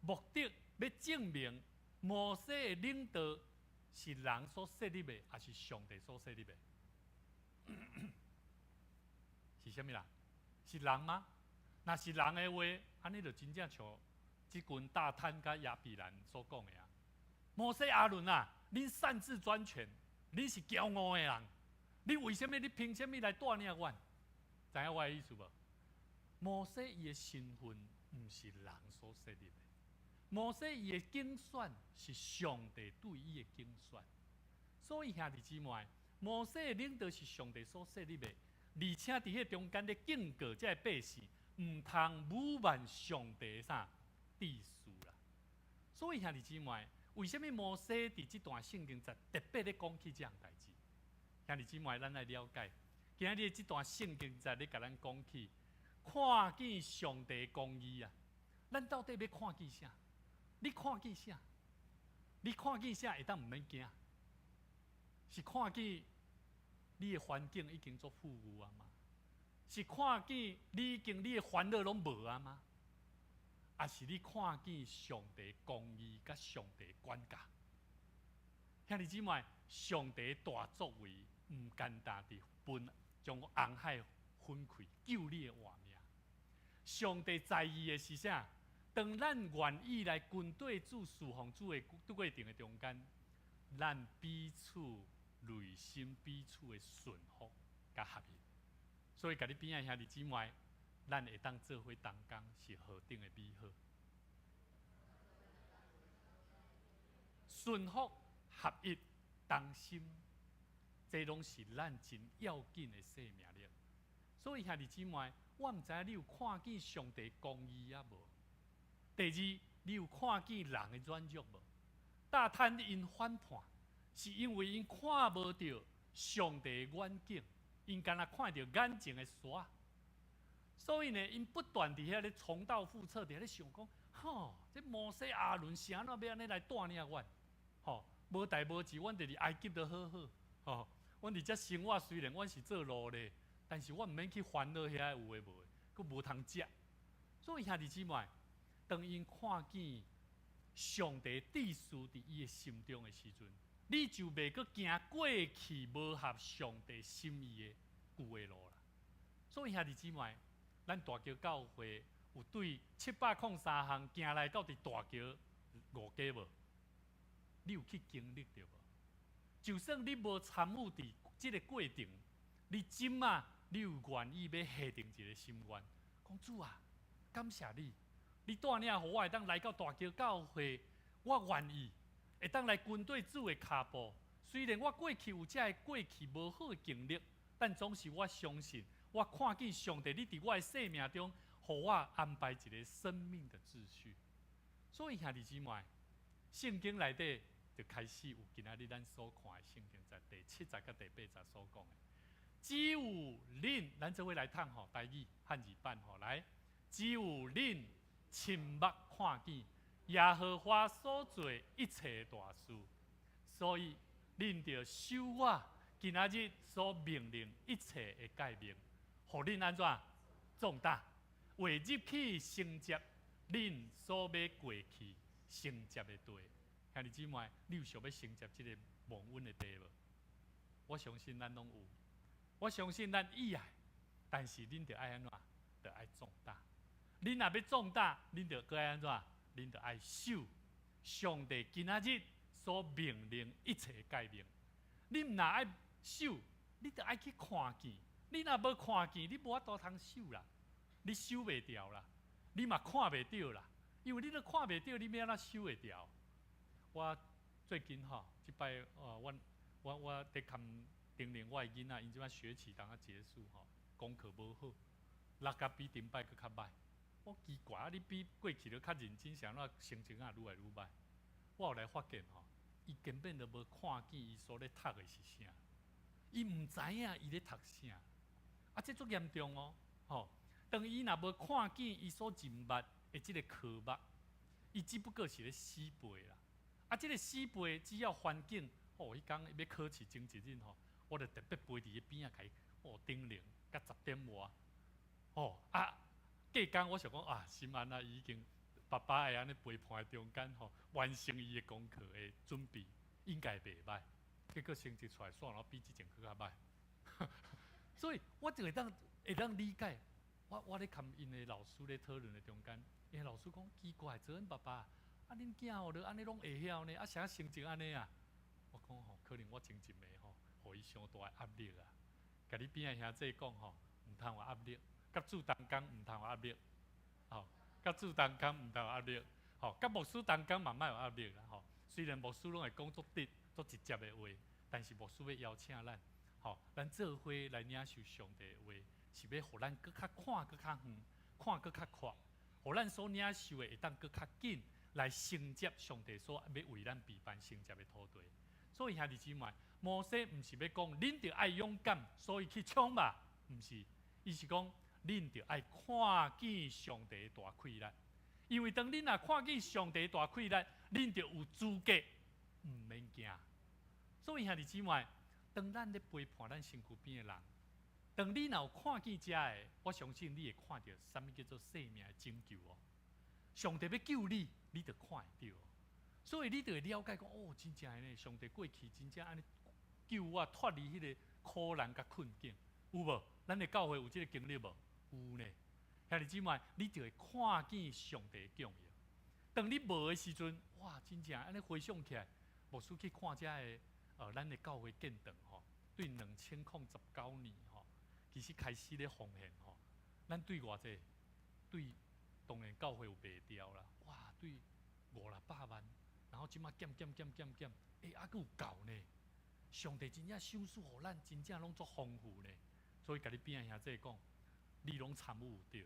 目的欲證明摩西的領導是人所設立的，抑是上帝所設立的？是啥物啦？是人嗎？若是人的話，按呢就真正像這群大坦佮亞比蘭所講的啊。摩西亞倫啊，恁擅自專權，恁是驕傲的人，你為啥物？你憑啥物來帶領阮？知影我的意思無？摩西伊的身份毋是人所設立的，摩西伊的揀選是上帝對伊的揀選。所以兄弟姊妹，摩西的領導是上帝所設立的，而且佇彼个中間咧警告這个百姓，毋通侮慢上帝的啥秩序啦。所以兄弟姊妹，為啥物摩西佇這段聖經節特別咧講起這項代誌？兄弟姊妹，咱來了解，今仔日這段聖經節咧共咱講起，看見上帝公義啊！咱到底欲看見啥？你看見啥？你看見啥會當毋免驚？是看見你的環境已經足富裕啊嗎？是看見你已經你的煩惱攏無啊嗎？抑是你看見上帝公義佮上帝管教？兄弟姊妹，上帝大作為毋簡單佇分將紅海分開救你的活命。上帝在意的是啥？當咱願意來跟綴主侍奉主的過程的中間，咱彼此內心彼此的順服佮合一。所以，共你邊仔兄弟姊妹，咱會當做伙同工是何等的美好。順服、合一、同心，這攏是咱真要緊的生命力。所以兄弟姊妹，我毋知影你有看見上帝公義啊無？第二，你有看見人的軟弱無？大坦𪜶反叛，是因為𪜶看無著上帝的遠景，𪜶干焦看著眼前的沙。所以呢，𪜶不斷佇遐咧重蹈覆轍，佇遐咧想講：吼，這摩西亞倫是按怎欲按呢來帶領阮？吼，無代無誌，阮佇佇埃及都好好，吼，阮佇遮生活雖然阮是做奴隸，但是阮毋免去煩惱遐有的無的，閣無通食。所以兄弟姊妹，當𪜶看見上帝秩序佇伊的心中的時陣，你就袂閣行過去無合上帝心意的舊的路啦。所以兄弟姊妹，咱大橋教會有對703巷行來到佇大橋五街無？你有去經歷著無？就算你無參與佇這个過程，你這馬你有願意欲下定一个心願，講主啊，感謝你，你帶領予我會當來到大橋教會，我願意會當來跟綴主的跤步。雖然我過去有這个過去無好的經歷，但總是我相信，我看見上帝你佇我的生命中，予我安排一个生命的秩序。所以兄弟姊妹，聖經內底就開始有今仔日咱所看的聖經，在第七節佮第八節所講的，只有恁，咱做伙來讀吼，台語漢字版吼來，只有恁親目看見耶和華所做一切大事，所以恁著守我今仔日所命令一切的誡命，予恁按怎壯膽，為入去承接恁所欲過去承接的地。兄弟姊妹，你有想欲承接這个蒙恩的地無？我相信咱攏有，我相信咱意愛，但是恁著愛按怎？著愛壯膽。恁若欲壯膽，恁著閣愛按怎？恁著愛守上帝今仔日所命令一切誡命。恁毋若愛守，你著愛去看見。你若無看見，你無法度通守啦，你守袂牢啦，你嘛看袂著啦，因為你都看袂著，你欲按怎守會牢？我最近吼，這擺呃，阮我我佇看叮嚀我的囡仔，𪜶這擺學期當仔結束吼，功課無好，落甲比頂擺閣較䆀。我奇怪啊，你比過去都較認真，是按怎成績啊愈來愈䆀？我後來發現吼，伊根本就無看見伊所咧讀的是啥，伊毋知影伊咧讀啥。啊，這足嚴重哦，吼！當伊若無看見伊所認捌的這个科目，伊只不過是咧死背啦。啊，這个死背只要環境，哦，彼工欲考試前一日吼，我就特別陪佇伊邊仔共伊哦叮嚀，到10點外，哦啊，隔工我想講啊，心安啊，已經爸爸會按呢陪伴中間吼，完成伊的功課的準備，應該袂䆀。結果成績出來，煞比之前閣較䆀。所以我就會當理解，我咧共𪜶的老師咧討論的中間，𪜶老師講奇怪，澤恩爸爸，啊恁囝吼都按呢攏會曉呢，啊啥成績按呢啊？我講吼，可能我前一暝吼，予伊傷大的壓力啊。共你邊仔兄弟講吼，毋通有壓力，佮主同工毋通有壓力，吼，佮主同工毋通有壓力，吼，佮牧師同工嘛莫有壓力啦，吼。雖然牧師攏會講足直、足直接的話，但是牧師欲邀請咱，吼，咱做伙來領受上帝的話，是欲予咱閣較看閣較遠，看閣較闊，予咱所領受的會當閣較緊來承接上帝所欲為咱備辦承接的土地。所以兄弟姊妹，摩西毋是欲講恁著愛勇敢，所以去衝吧，毋是，伊是講恁著愛看見上帝的大氣力，因為當恁若看見上帝大氣力，恁就有資格毋免驚。所以兄弟姊妹，當咱咧陪伴咱身軀邊的人，當你若有看見遮的，我相信你會看著啥物叫做生命的拯救哦。上帝欲救你，你就看會著。所以你就會了解講，哦，真正的呢，上帝過去真正按呢救我脫離彼个苦難佮困境，有無？咱的教會有這个經歷無？有呢。兄弟姊妹，你就會看見上帝的供應。當你無的時陣，哇，真正按呢回想起來，牧師去看遮的，咱的教會建堂吼，對2019年吼，其實開始咧奉獻吼，咱對偌濟，對當然教會有賣掉啦，哇，對五六百萬。然後這馬減減減減減，欸，猶閣有夠呢！上帝真正賞賜予咱，真正攏足豐富呢。所以共你邊仔兄弟講，你攏參與有對。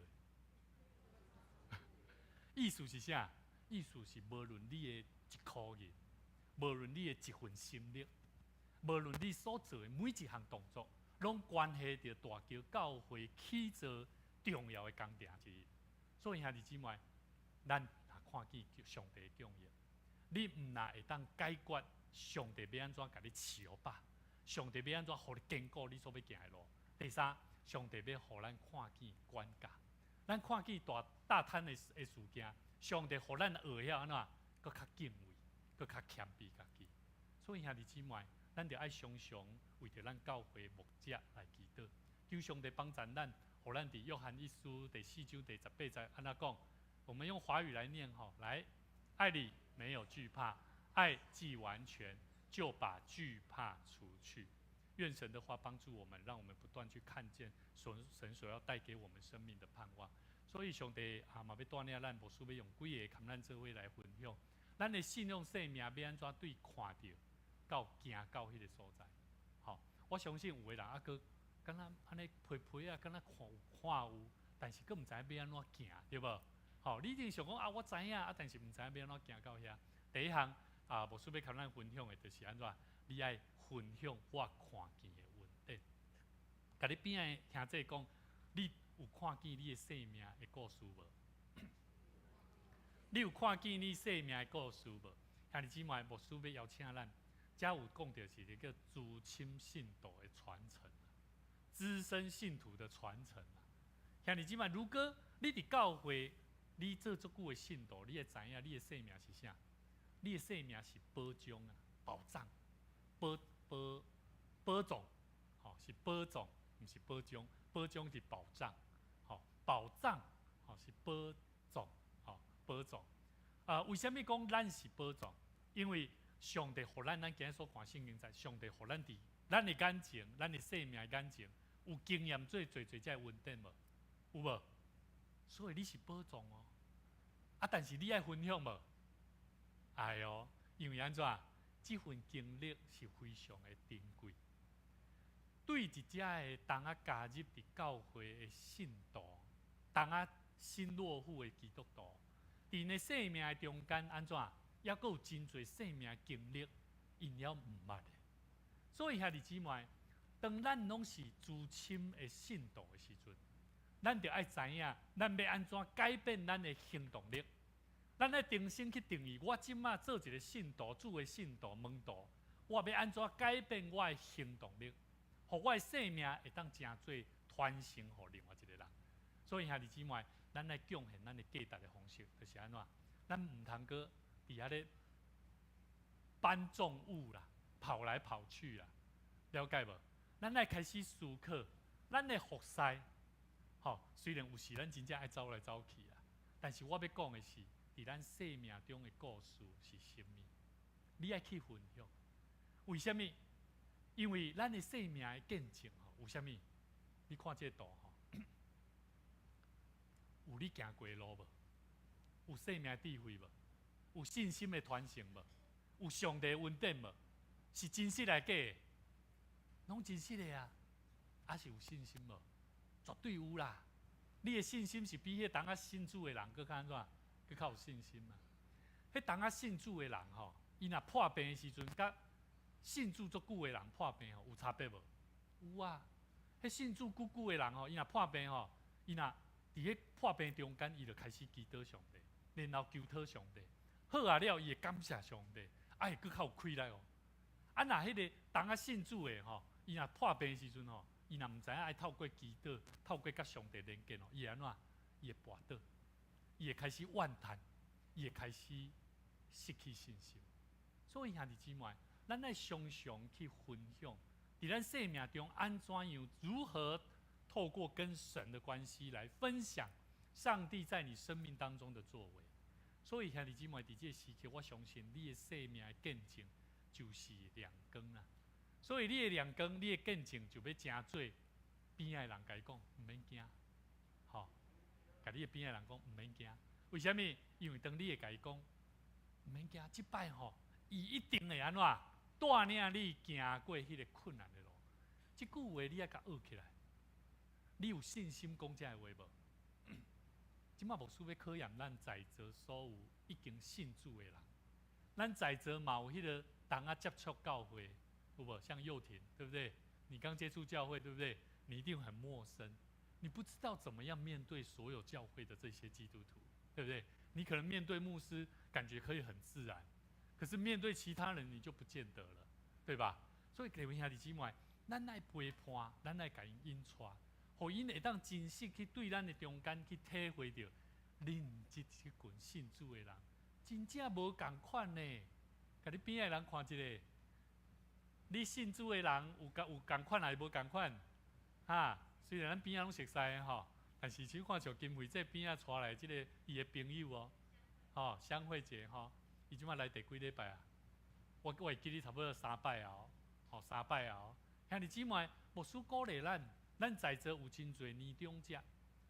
意思是啥？意思是無論你的一箍銀，無論你的一份心力，無論你所做的每一項動作，攏關係著大橋教會起造重要的工程之一。所以兄弟姊妹，咱若看見上帝的供應，你毋若會當解決上帝欲按怎共你飼飽，上帝欲按怎予你堅固你所欲行的路。第三，上帝欲予咱看見管教，咱看見大大攤的事件，上帝予咱學曉按怎，閣較敬畏，閣較謙卑家己。所以兄弟姊妹，咱著愛常常為著咱教會牧者來祈禱，求上帝幫助咱，予咱佇約翰一書第四章第18節按怎講？我們用華語來念吼，來，愛裡沒有懼怕，愛既完全，就把懼怕除去。願神的話幫助我們，讓我們不斷去看見神所要帶給我們生命的盼望。所以上帝啊，嘛欲帶領咱，牧師欲用幾个共咱做伙來分享，咱的信仰生命欲按怎對看著到行到彼个所在。吼，我相信有的人猶閣敢若按呢皮皮啊，敢若看有看有，但是閣毋知影欲按怎行，對無？吼，你一定想講啊，我知影啊，但是毋知影欲按怎行到遐。第一項啊，牧師欲共咱分享的，就是按怎？你愛分享我看見的恩典。共你邊仔兄弟講，你有看見你的生命的故事無？你有看見你生命的故事無？兄弟姊妹，牧師欲邀請咱，遮有講著是一個資深信徒的傳承，資深信徒的傳承。兄弟姊妹，如果你佇教會，你做足久的信徒，你會知影你的生命是啥？你的生命是寶藏啊，寶藏，寶寶寶藏，吼，是寶藏，毋是寶藏，寶藏是寶藏，吼，寶藏，吼是寶藏，吼寶藏。啊，為啥物講咱是寶藏？因為上帝予咱，咱今日所看聖經在，上帝予咱佇咱的眼前，咱的生命的眼前，有經驗做濟濟這個恩典無？有無？所以你是寶藏哦。啊，但是你愛分享無？愛哦，因為按怎？這份經歷是非常的珍貴。對一隻的當仔加入佇教會的信徒，當仔新落戶的基督徒，佇𪜶的生命的中間按怎？猶閣有真濟生命經歷，𪜶猶毋捌的。所以兄弟姊妹，當咱攏是資深的信徒的時陣，咱著愛知影，咱欲按怎改變咱的行動力，咱愛重新去定義，我這馬做一个信徒，主的信徒門徒，我欲按怎改變我的行動力，予我的生命會當成做傳承予另外一个人。所以兄弟姊妹，咱來貢獻咱的價值的方式，就是按怎？咱毋通閣佇遐咧搬重物啦，跑來跑去啦，了解無？咱愛開始思考，咱的服侍，吼，雖然有時咱真正愛走來走去啦，但是我欲講的是，佇咱生命中的故事是啥物？你愛去分享，為啥物？因為咱的生命的見證吼，有啥物？你看這個圖吼，有你行過的路無？有生命智慧無？有信心的傳承無？有上帝恩典無？是真實來假的？攏真實的啊！啊是有信心無？絕對有啦！你的信心是比彼當仔信主的人閣較按怎？閣較有信心嘛？彼當仔信主的人吼，伊若破病的時陣，佮信主足久的人破病吼，有差別無？有啊！彼信主久久的人吼，伊若破病吼，伊若佇彼破病中間，伊就開始祈禱上帝，然後求討上帝。好啊了，伊會感謝上帝，啊會閣較有氣力哦。啊，若彼个當仔信主的吼，伊若破病的時陣吼，伊若毋知影愛透過祈禱，透過佮上帝連結哦，伊會按怎？伊會跋倒，伊會開始怨嘆，伊會開始失去信心。所以兄弟姊妹，咱愛常常去分享，佇咱生命中按怎樣如何透過跟神的關係來分享上帝在你生命當中的作為。所以兄弟姊妹，佇這個時刻，我相信你的生命的見證就是亮光啦。所以你的亮光，你的見證就欲成做邊仔的人共伊講，毋免驚，吼，共你的邊仔人講毋免驚。為啥物？因為當你會共伊講毋免驚，這擺吼，伊一定會按怎帶領你行過彼個困難的路。這句話你愛共學起來。你有信心講這个話無？這馬牧師欲考驗咱在座所有已經信主的人，咱在座嘛有彼个當仔接觸教會，有無？像幼婷，對不對？你剛接觸教會，對不對？你一定很陌生，你不知道怎麼樣面對所有教會的這些基督徒，對不對？你可能面對牧師，感覺可以很自然，可是面對其他人，你就不見得了，對吧？所以各位兄弟姊妹，咱愛陪伴，咱愛共𪜶引帶，予𪜶會當真實去對咱的中間去體會著，恁這這群信主的人，真正無仝款呢。共你邊仔的人看一下，你信主的人有仝有仝款還是無仝款？哈，雖然咱邊仔攏熟似吼，但是像看像金惠這邊仔帶來這个伊的朋友哦，吼，香慧姐吼，伊這馬來第幾禮拜啊？我會記得差不多三擺啊，吼，三擺啊。兄弟姊妹，牧師鼓勵咱，咱在座有真濟年長者，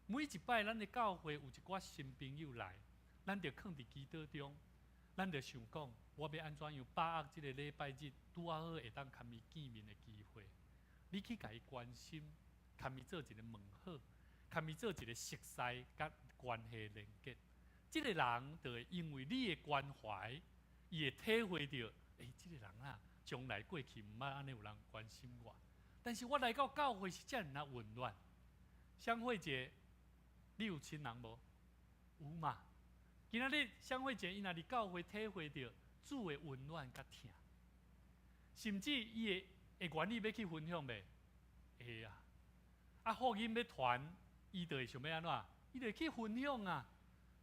每一擺咱的教會有一寡新朋友來，咱就囥佇祈禱中，咱就想講，我欲按怎樣把握這个禮拜日拄仔好會當共伊見面的機會，你去共伊關心，共伊做一个問好，共伊做一个熟似佮關係連結，這个人就會因為你的關懷，伊會體會著，欸，這個人啊，將來過去毋捌按呢有人關心我，但是我來到教會是遮爾仔溫暖。香慧姐，你有親人無？有嘛？今仔日香慧姐伊若佇教會體會著主的溫暖佮疼，甚至伊會會願意欲去分享袂？會啊！啊，福音欲傳，伊就會想欲按怎？伊就會去分享啊！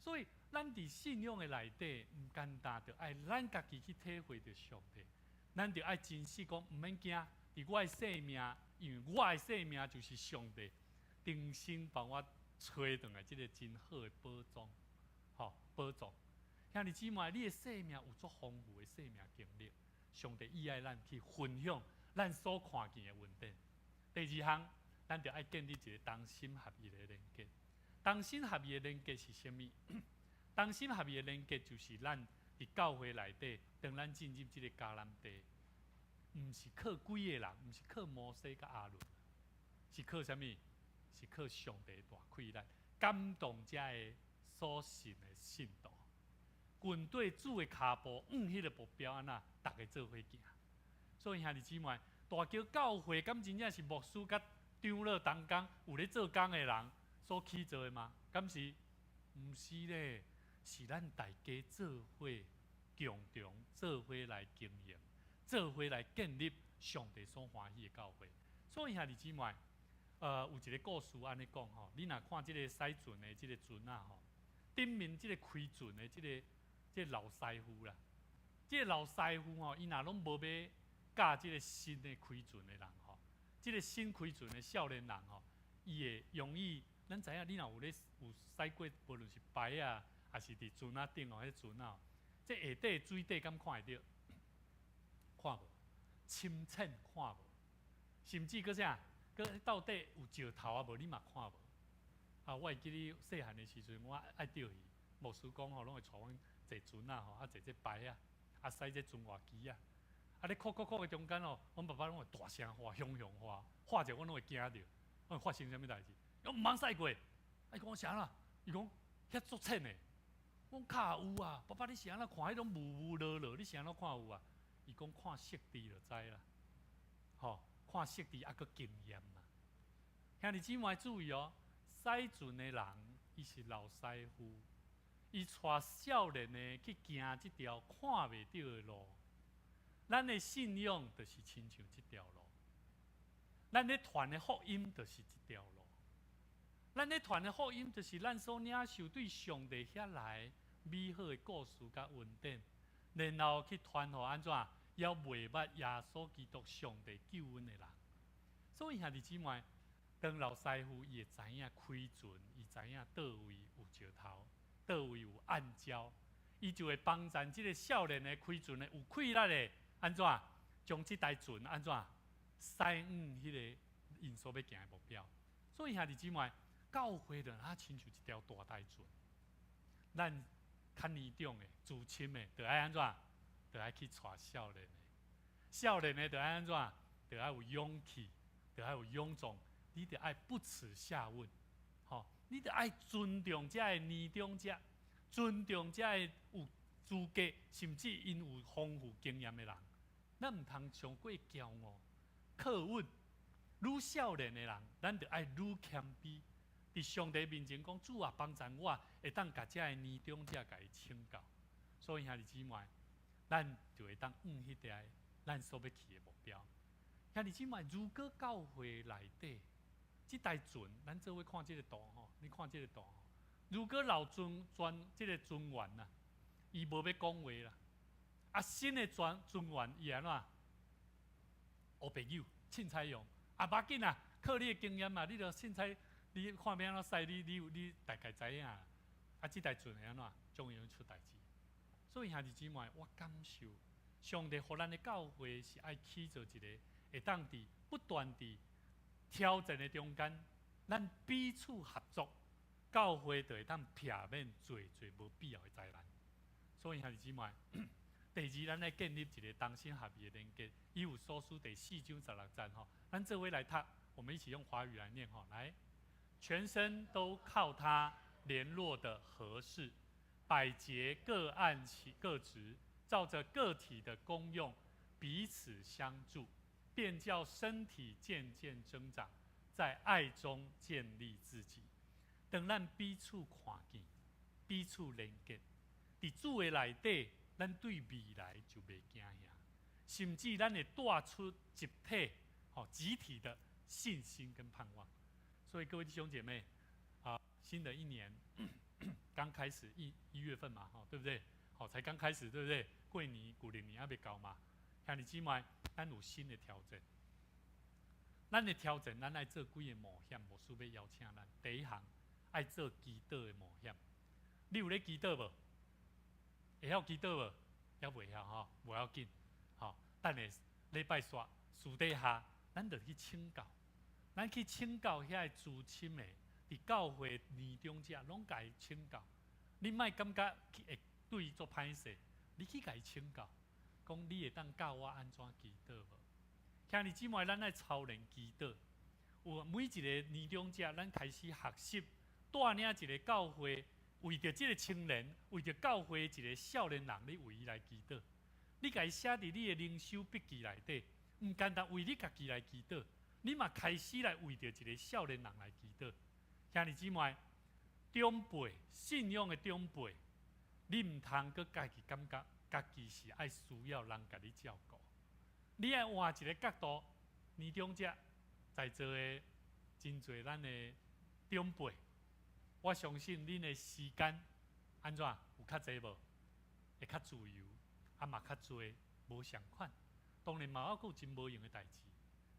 所以，咱佇信仰的內底，毋簡單，著愛咱家己去體會著上帝。咱著愛真實講，毋免驚，佇我的生命，因為我的生命就是上帝重新幫我揣轉來這个真好的寶藏，吼，寶藏。兄弟姊妹，你的生命有足豐富的生命經歷，上帝伊愛咱去分享咱所看見的恩典。第二項，咱著愛建立一个同心合意的連結。同心合意的連結是啥物？同心合意的連結就是咱佇教會內底，當咱進入這个迦南地，毋是靠幾个人，毋是靠摩西佮亞倫，是靠啥物？是靠上帝大氣力，感動遮个所信的信徒，跟綴主的跤步，往彼个目標按怎，逐家做伙行。所以兄弟姊妹，大橋教會敢真正是牧師佮長老同工有咧做工的人所起做的嗎？敢是？毋是咧。是咱大家做伙共同做伙來經營，做伙來建立上帝所歡喜的教會。所以兄弟姊妹，有一個故事按呢講吼，你若看這個駛船的這個船仔吼，頂面這個開船的這個老師傅啦，這個老師傅吼，伊若攏無欲教這個新的開船的人吼，這個新開船的少年人吼，伊會容易，咱知影，你若有咧有駛過，無論是排仔，抑是佇船仔頂哦，彼船仔，這下底水底敢看會著？看無，深淺看無，甚至閣啥？閣到底有石頭啊無？你嘛看無？啊，我會記得細漢的時陣，我愛釣魚，牧師講吼，攏會帶阮坐船仔吼，啊坐這排仔，啊駛這船外機仔，啊咧扣扣扣的中間哦，阮爸爸攏會大聲喝，雄雄喝，喝者阮攏會驚著，阮發生啥物代誌？伊講毋通駛過，啊伊講啥啦？伊講遐足淺的，我講較有啊，爸爸你是按怎看彼種霧霧落落，你是按怎看有啊？伊講看色字就知啦，吼，看色字猶閣經驗嘛。兄弟姊妹注意哦，駛船的人伊是老師傅，伊帶少年的去行這條看袂著的路。咱的信仰就是親像這條路，咱咧傳的福音就是這條路。咱咧傳的福音就是咱所領受對上帝遐來美好的故事佮恩典，然後去傳予按怎，猶未捌耶穌基督上帝救恩的人。所以兄弟姊妹，當老師傅伊會知影開船，伊知影佗位有石頭，佗位有暗礁，伊就會幫贊這個少年的開船的有氣力的，按怎將這台船按怎駛往彼个𪜶所欲行的目標。所以兄弟姊妹，教會就啊親像一條大台船，咱較年長的、資深的，就愛按怎，就愛去帶少年的。少年的就愛按怎，就愛有勇氣，就愛有勇壯。你著愛不恥下問，吼，你著愛尊重遮个年長者，尊重遮个有資格，甚至𪜶有豐富經驗的人。咱毋通傷過驕傲，靠穩。愈少年的人，咱著愛愈謙卑。佇上帝面前講，主啊，幫贊我，會當共遮个年長者共伊請教。所以兄弟姊妹，咱就會當往彼條咱所欲去的目標。兄弟姊妹，如果教會內底這台船，咱做伙看這個圖吼，你看這個圖吼。如果老船船這個船員啊，伊無欲講話啦，啊新的船船員伊按怎？烏白扭，凊彩用，啊無要緊啊，靠你的經驗嘛，你著凊彩，你看欲按怎駛，你大概知影。啊，這台船會按怎？總會出代誌。所以兄弟姊妹，我感受上帝予咱的教會是愛起做一個會當佇不斷佇挑戰的中間，咱彼此合作，教會就會當避免濟濟無必要的災難。所以兄弟姊妹，第二，咱愛建立一個同心合意的連結。以弗所書第四章十六節吼，咱做伙來讀，我們一起用華語來念吼，來，全身都靠他聯絡的合適，百節各按其各職，照着個體的功用彼此相助，便叫身體漸漸增長，在愛中建立自己。當咱彼此看見，彼此連結，佇主的內底，咱對未來就袂驚嚇，甚至咱會帶出集體、吼集體的信心跟盼望。所以各位弟兄姐妹，啊，新的一年剛開始一月份嘛，吼，對不對？好，才剛開始，對不對？過年、舊曆年猶未到嘛，兄弟姊妹，咱有新的挑戰。咱的挑戰，咱愛做幾个冒險，牧師欲邀請咱。第一項，愛做祈禱的冒險。你有咧祈禱無？會曉祈禱無？猶袂曉吼，無要緊。吼，等下禮拜煞私底下，咱就去請教。咱去請教遐个資深的，佇教會年長者，攏共伊請教。你莫感覺會對伊足歹勢，你去共伊請教，講你會當教我按怎祈禱無？兄弟姊妹，咱愛操練祈禱。有每一个年長者，咱開始學習帶領一个教會，為著這个青年，為著教會一个少年人，你為伊來祈禱。你共伊寫佇你的靈修筆記內底，毋單單為你家己來祈禱，你嘛開始來為著一个少年人來祈禱。兄弟姊妹，長輩信仰的長輩，你毋通閣家己感覺家己是愛需要人共你照顧，你愛換一個角度，年長者在座的真濟咱的長輩，我相信恁的時間按怎有較濟無？會較自由，啊嘛較濟無仝款。當然嘛，猶閣有真無閒的代誌，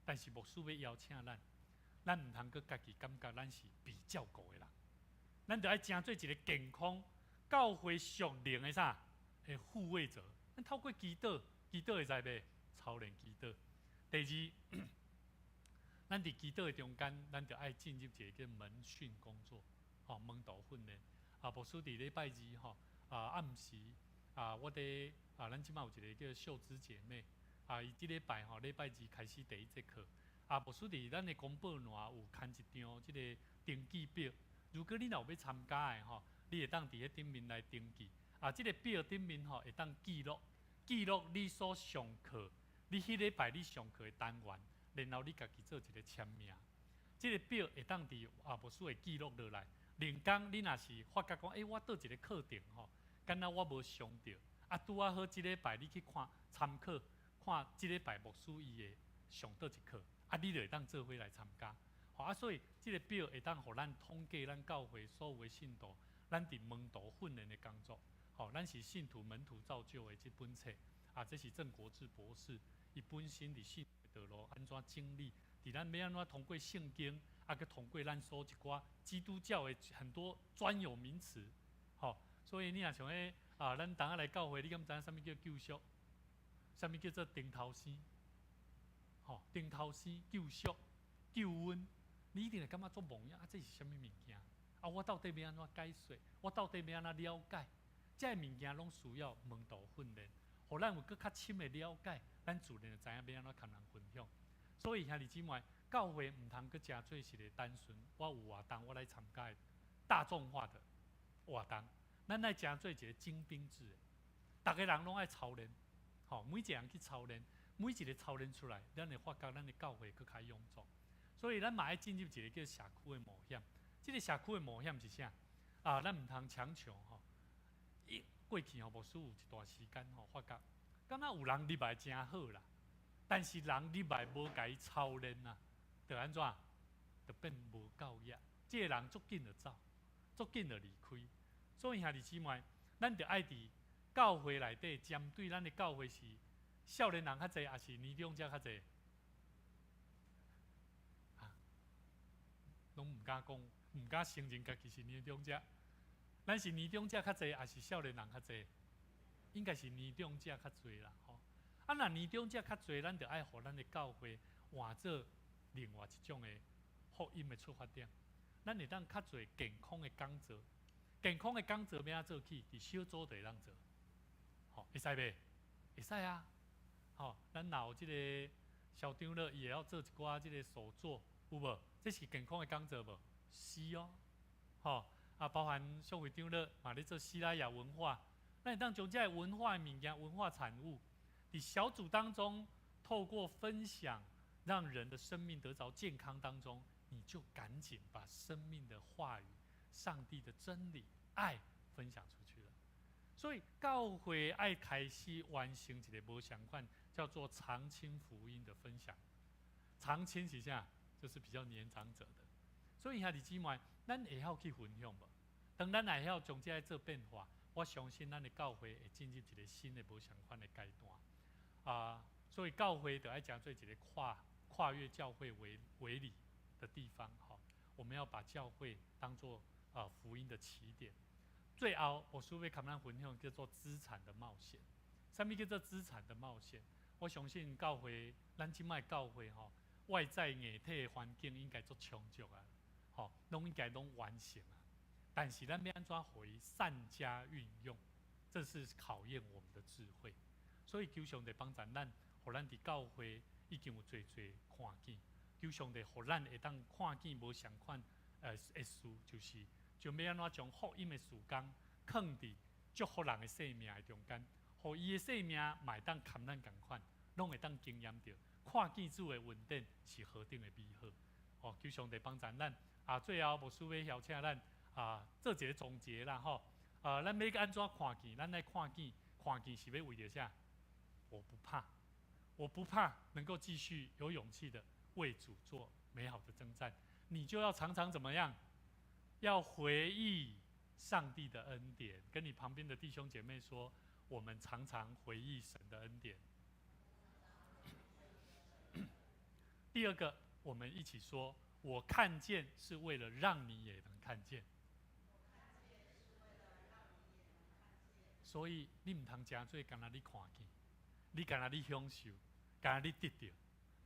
但是牧師欲邀請咱，咱毋通閣家己感覺咱是被照顧的人，咱著愛成做一個健康教會屬靈的啥？的護衛者。咱透過祈禱，祈禱會使袂？操練祈禱。第二，咱佇祈禱的中間，咱著愛進入一個叫門訓工作，吼，門徒訓練。啊，牧師佇禮拜二吼，啊暗時啊，我佇啊，咱這擺有一個叫秀芝姐妹，啊，伊這禮拜吼，禮拜二開始第一節課。啊，牧師佇咱的公報欄有刊一張這個登記表，如果你若有欲參加的吼，你會當佇彼頂面來登記。啊，這個表頂面吼會當記錄，記錄你所上課，你彼禮拜你上課的單元，然後你家己做一個簽名。這個表會當佇啊牧師會記錄落來。另工你若是發覺講，欸，我佗一個課程吼，敢若我無上著，啊，拄仔好這禮拜你去看參考，看這禮拜牧師伊會上佗一課，啊，你就會當做伙來參加。吼啊，所以這個表會當予咱統計咱教會所有的信徒，咱佇門徒訓練的工作。吼，咱是信徒門徒造就的這本冊，啊，這是鄭國志博士，伊本身佇信道路按怎整理，佇咱欲按怎通過聖經，啊，閣通過咱所一寡基督教的很多專有名詞，吼，所以你若像彼啊，咱當下來教會，你敢知影啥物叫救贖？啥物叫做重頭生？吼，重頭生、救贖、救恩，你一定會感覺足懵啊！這是啥物物件？啊，我到底欲按怎解說？我到底欲按怎了解？這个物件攏需要門徒訓練，予咱有閣較深的了解，咱自然就知影欲按怎共人分享。所以兄弟姊妹，教會毋通閣誠做一個單純，我有活動我來參加的大眾化的活動，咱愛誠做一個精兵制的，逐个人攏愛操練，吼，每一個人去操練，每一個操練出來，咱會發覺咱的教會閣較踴躍。所以咱嘛愛進入一個叫社區的冒險。這個社區的冒險是啥？啊，咱毋通強求吼。過去吼，牧師有一段時間吼，發覺感覺有人入來誠好啦，但是人入來無共伊操練啊，就按怎？就變無夠額。這個人足緊就走，足緊就離開。所以兄弟姊妹，咱著愛佇教會內底，針對咱的教會是少年人較濟，抑是年長者較濟？啊，攏毋敢講，毋敢承認家己是年長者。咱是年長者較濟，抑是少年人較濟？應該是年長者較濟啦，吼。啊，若年長者較濟，咱著愛予咱的教會換做另外一種的福音的出發點。咱會當較濟健康的講座，健康的講座欲按怎做起？佇小組就會當做，吼，會使袂？會使啊，吼，咱若有這个小長老，伊會曉做一寡這个手作，有無？這是健康的講座無？是哦，吼。啊，包含淑慧長老嘛咧做西拉雅文化，咱會當將這个文化的物件、文化產物，佇小組當中，透過分享，讓人的生命得著健康當中，你就趕緊把生命的話語、上帝的真理、愛分享出去了。所以教會愛開始完成一个無仝款，叫做長青福音的分享。長青是啥？就是比較年長者的。所以兄弟姊妹，咱會曉去分享無？當咱會曉將這个做變化，我相信咱的教會會進入一個新的無仝款的階段。啊，所以教會就愛誠做一個跨越教會為理的地方。吼，我們要把教會當做啊福音的起點。最後，我欲共咱分享叫做資產的冒險。啥物叫做資產的冒險？我相信教會，咱這擺教會吼，外在硬體的環境應該足充足啊，吼，攏應該攏完成啊。但是咱欲按怎予伊善加運用，這是考驗我們的智慧。所以求上帝幫助咱，予咱佇教會已經有濟濟看見。求上帝予咱會當看見無仝款的事，就是將欲按怎將福音的事工囥佇祝福人的生命的中間，予伊的生命嘛會當佮咱仝款，攏會當經驗著，看見主的恩典是何等的美好。哦，求上帝幫助咱。啊，最後牧師欲邀請咱啊，做一個總結啦，吼。啊，咱欲按怎看見？咱來看見，看見是欲為著啥？我不怕，我不怕，能夠繼續有勇氣的為主做美好的征戰。你就要常常怎麼樣？要回憶上帝的恩典，跟你旁邊的弟兄姐妹說，我們常常回憶神的恩典。第二個，我們一起說，我看見是為了讓你也能看見。所以你毋通誠做干焦你看見，你干焦你享受，干焦你得著。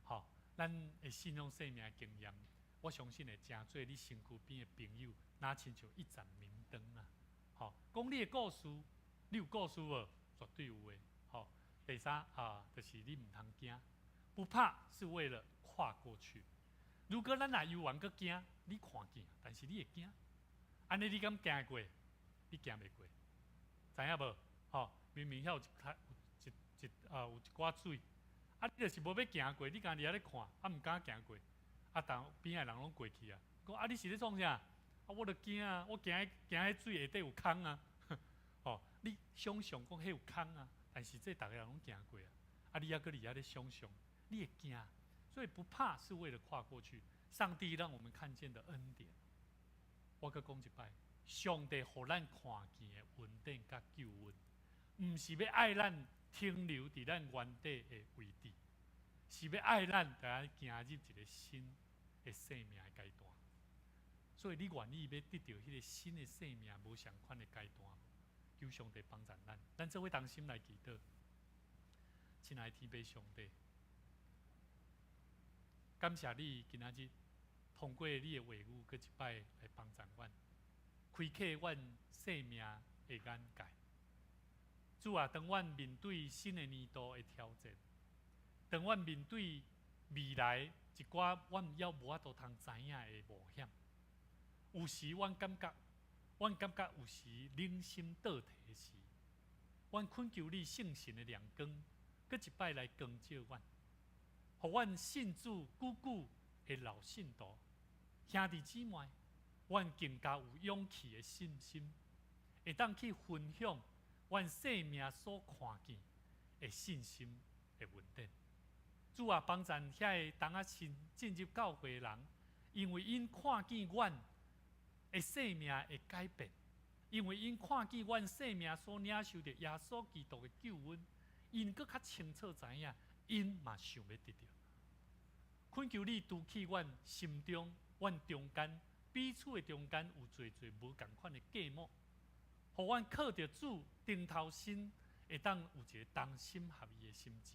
吼，咱的信仰生命的經驗，我相信會誠做你身軀邊的朋友，若親像一盞明燈啊！吼，講你的故事，你有故事無？絕對有的。吼，第三啊，就是你毋通驚，不怕是為了跨過去。如果咱若猶原閣驚，你看見，但是你會驚，按呢你敢行過？你行袂過，知影無？吼，明明遐有一較有一一啊有一寡水，啊你就是無欲行過，你干佇遐咧看，啊毋敢行過，啊但邊仔人攏過去啊，講啊你是咧創啥？啊我著驚啊，我驚驚彼水下底有空啊，吼，你想象講彼有空啊，但是這逐个人攏行過啊，啊你猶閣佇遐咧想象，你會驚，所以不怕是為了跨過去。上帝讓我們看見的恩典，我閣講一擺，上帝予咱看見的恩典佮救恩，毋是欲愛咱停留佇咱原底的位置，是欲愛咱來行入一个新的生命的階段。所以你願意欲得著彼个新的生命無仝款的階段，求上帝幫助咱，咱做伙同心來祈禱。親愛的天父上帝，感謝你今仔日通過你的話語，閣一擺來幫助阮，開啟阮生命的眼界。主啊，當阮面對新的年度的挑戰，當阮面對未來一寡阮猶無法度通知影的冒險，有時阮感覺有時冷心倒退時，阮懇求你聖神的亮光，閣一擺來光照阮，予阮信主久久的老信徒兄弟姊妹，阮更加有勇氣的信心，會當去分享阮生命所看見的信心的恩典。主啊，幫助遐个當仔新進入教會的人，因為𪜶看見阮的生命的改變，因為𪜶看見阮生命所領受著耶穌基督的救恩，𪜶閣較清楚知影，𪜶嘛想欲得著。懇求你除去阮心中、阮中間彼此的中間有濟濟無仝款的隔膜，予阮靠著主頂頭身，會當有一个同心合意的心志。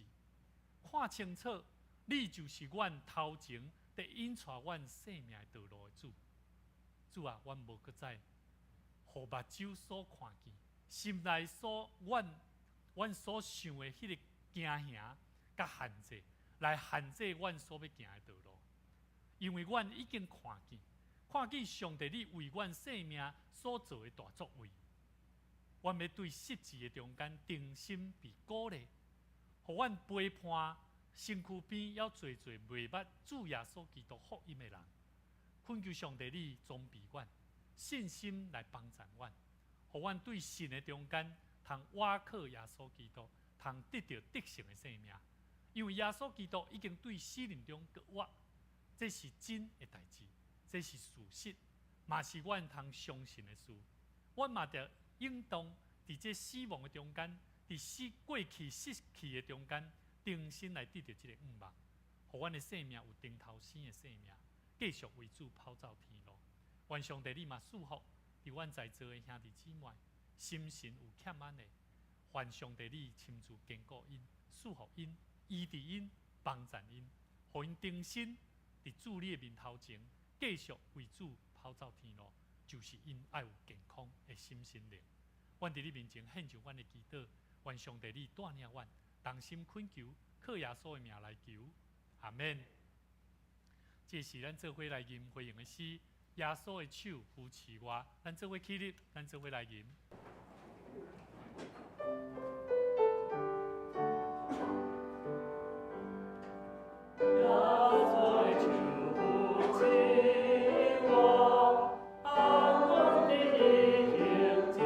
看清楚，你就是阮頭前佇引帶阮生命的道路的主。主啊，阮無閣再予目睭所看見，心內所阮所想的彼个驚嚇佮限制，來限制阮所欲行的道路。因為阮已經看見，看見上帝你為阮生命所做的大作為。阮欲對十字的中間重新被鼓勵，予阮陪伴身軀邊猶濟濟袂捌主耶穌基督福音的人。懇求上帝你裝備阮，信心來幫助阮，予阮對信的中間通倚靠耶穌基督，通得著得勝的生命。因為耶穌基督已經對死人中復活，這是真的代誌，這是事實，嘛是阮通相信的事。阮嘛著應當佇這死亡的中間，佇死過去失去的中間，重新來得著這個向望，予阮的生命有頂頭生的生命，繼續為主跑走天路。願上帝你嘛賜福，佇阮在座的兄弟姊妹，心神有欠安的，願上帝你親自堅固𪜶，賜福𪜶，醫治𪜶，幫助𪜶，予𪜶重新佇主你的面頭前，繼續為主跑走天路，就是𪜶愛有健康的心身靈。阮佇你面前獻上阮的祈禱，願上帝你帶領阮，同心懇求，靠耶穌的名來求，阿們。這是咱做伙來吟回應的詩，耶穌的手扶持我，咱做伙起立，咱做伙來吟。耶穌的手扶持我，安穩地行前。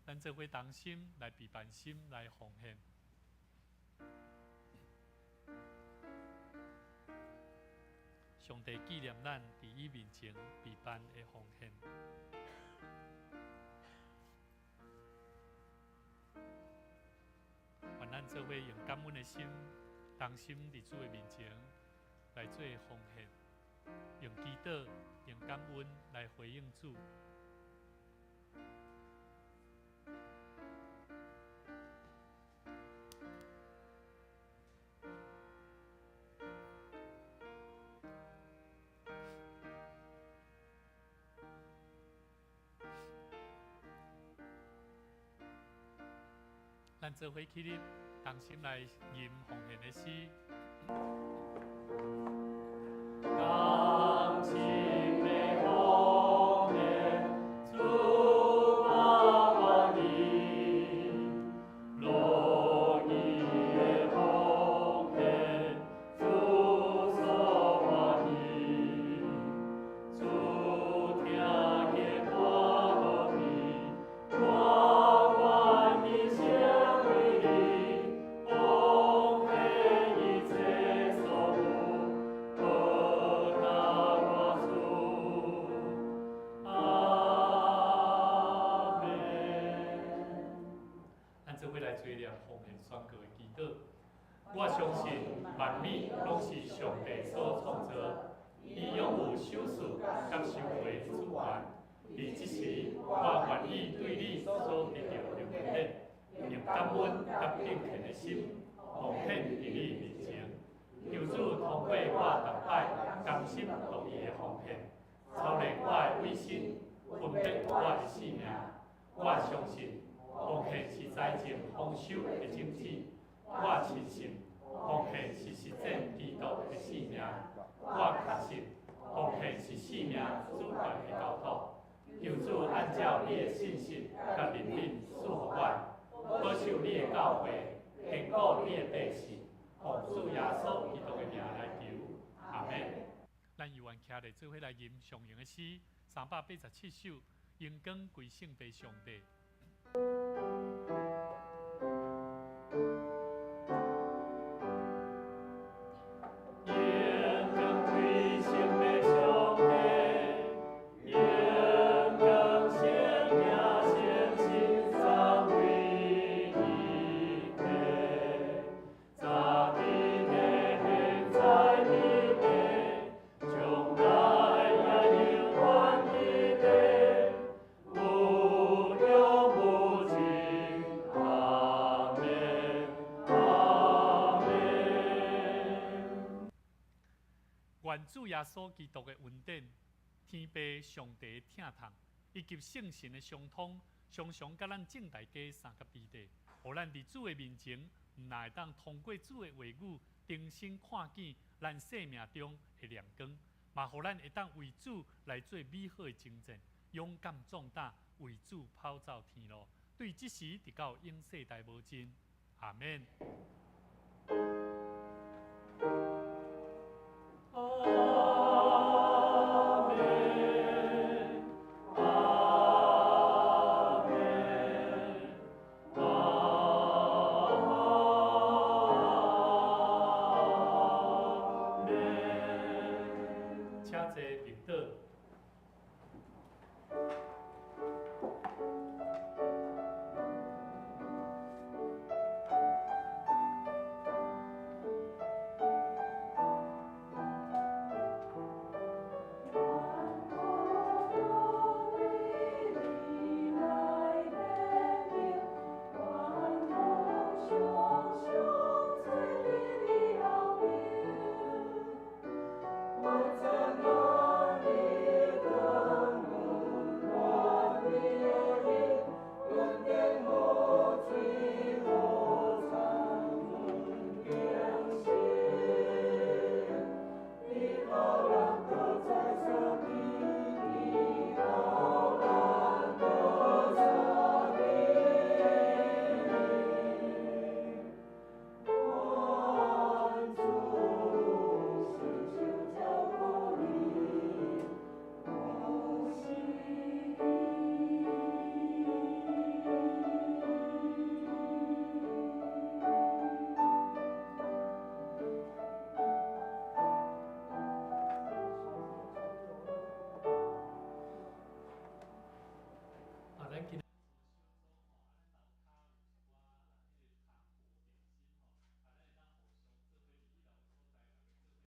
咱做伙同心来备办心来奉献。上帝纪念咱伫伊面前备办的奉献。愿咱做伙用感恩的心，同心伫主的面前来做奉献，用祈祷、用感恩来回应主。咱做伙起立，同心来吟奉献的诗。感情的奉献，主我愿意；乐意的奉献，主所欢喜。主听见我乐意，我愿意成为你，奉献一切所有，报答我主。阿们。咱做伙来追念奉献宣告的祈祷。我相信万物拢是上帝所创造，伊拥有赏赐佮收回的主权。伫这时，我愿意对你所得到的恩典，用感恩佮敬虔的心，奉献伫你面前。求主通过我逐摆甘心乐意的奉献，操练我的委身，分别我的性命。我相信奉献是财政丰收的种子。我深信奉献是实践基督的性命。我确信奉献是性命主权的交托。求主按照你的信实佮怜悯赐予我，保守你的教会，坚固你的百姓。奉主耶稣基督的名来求，阿们。咱犹原徛咧做伙来吟上荣的诗，387首，荣光归圣父上帝。荣光归圣父上帝，荣光圣子圣神三位一体，早伫地，现在伫地，将来也永远伫地，无穷无尽。阿们，阿们。愿主耶稣基督的恩典、天父上帝的疼痛，以及圣神的相通，常常佮咱众大家相佮伫地，予咱伫主的面前，毋但会当通过主的话语，重新看见咱生命中的亮光，嘛予咱会当为主来做美好的征战，勇敢壮胆，为主跑走天路。对这时直到永世代无尽。阿们。阿们，阿们，阿们。请坐，祷。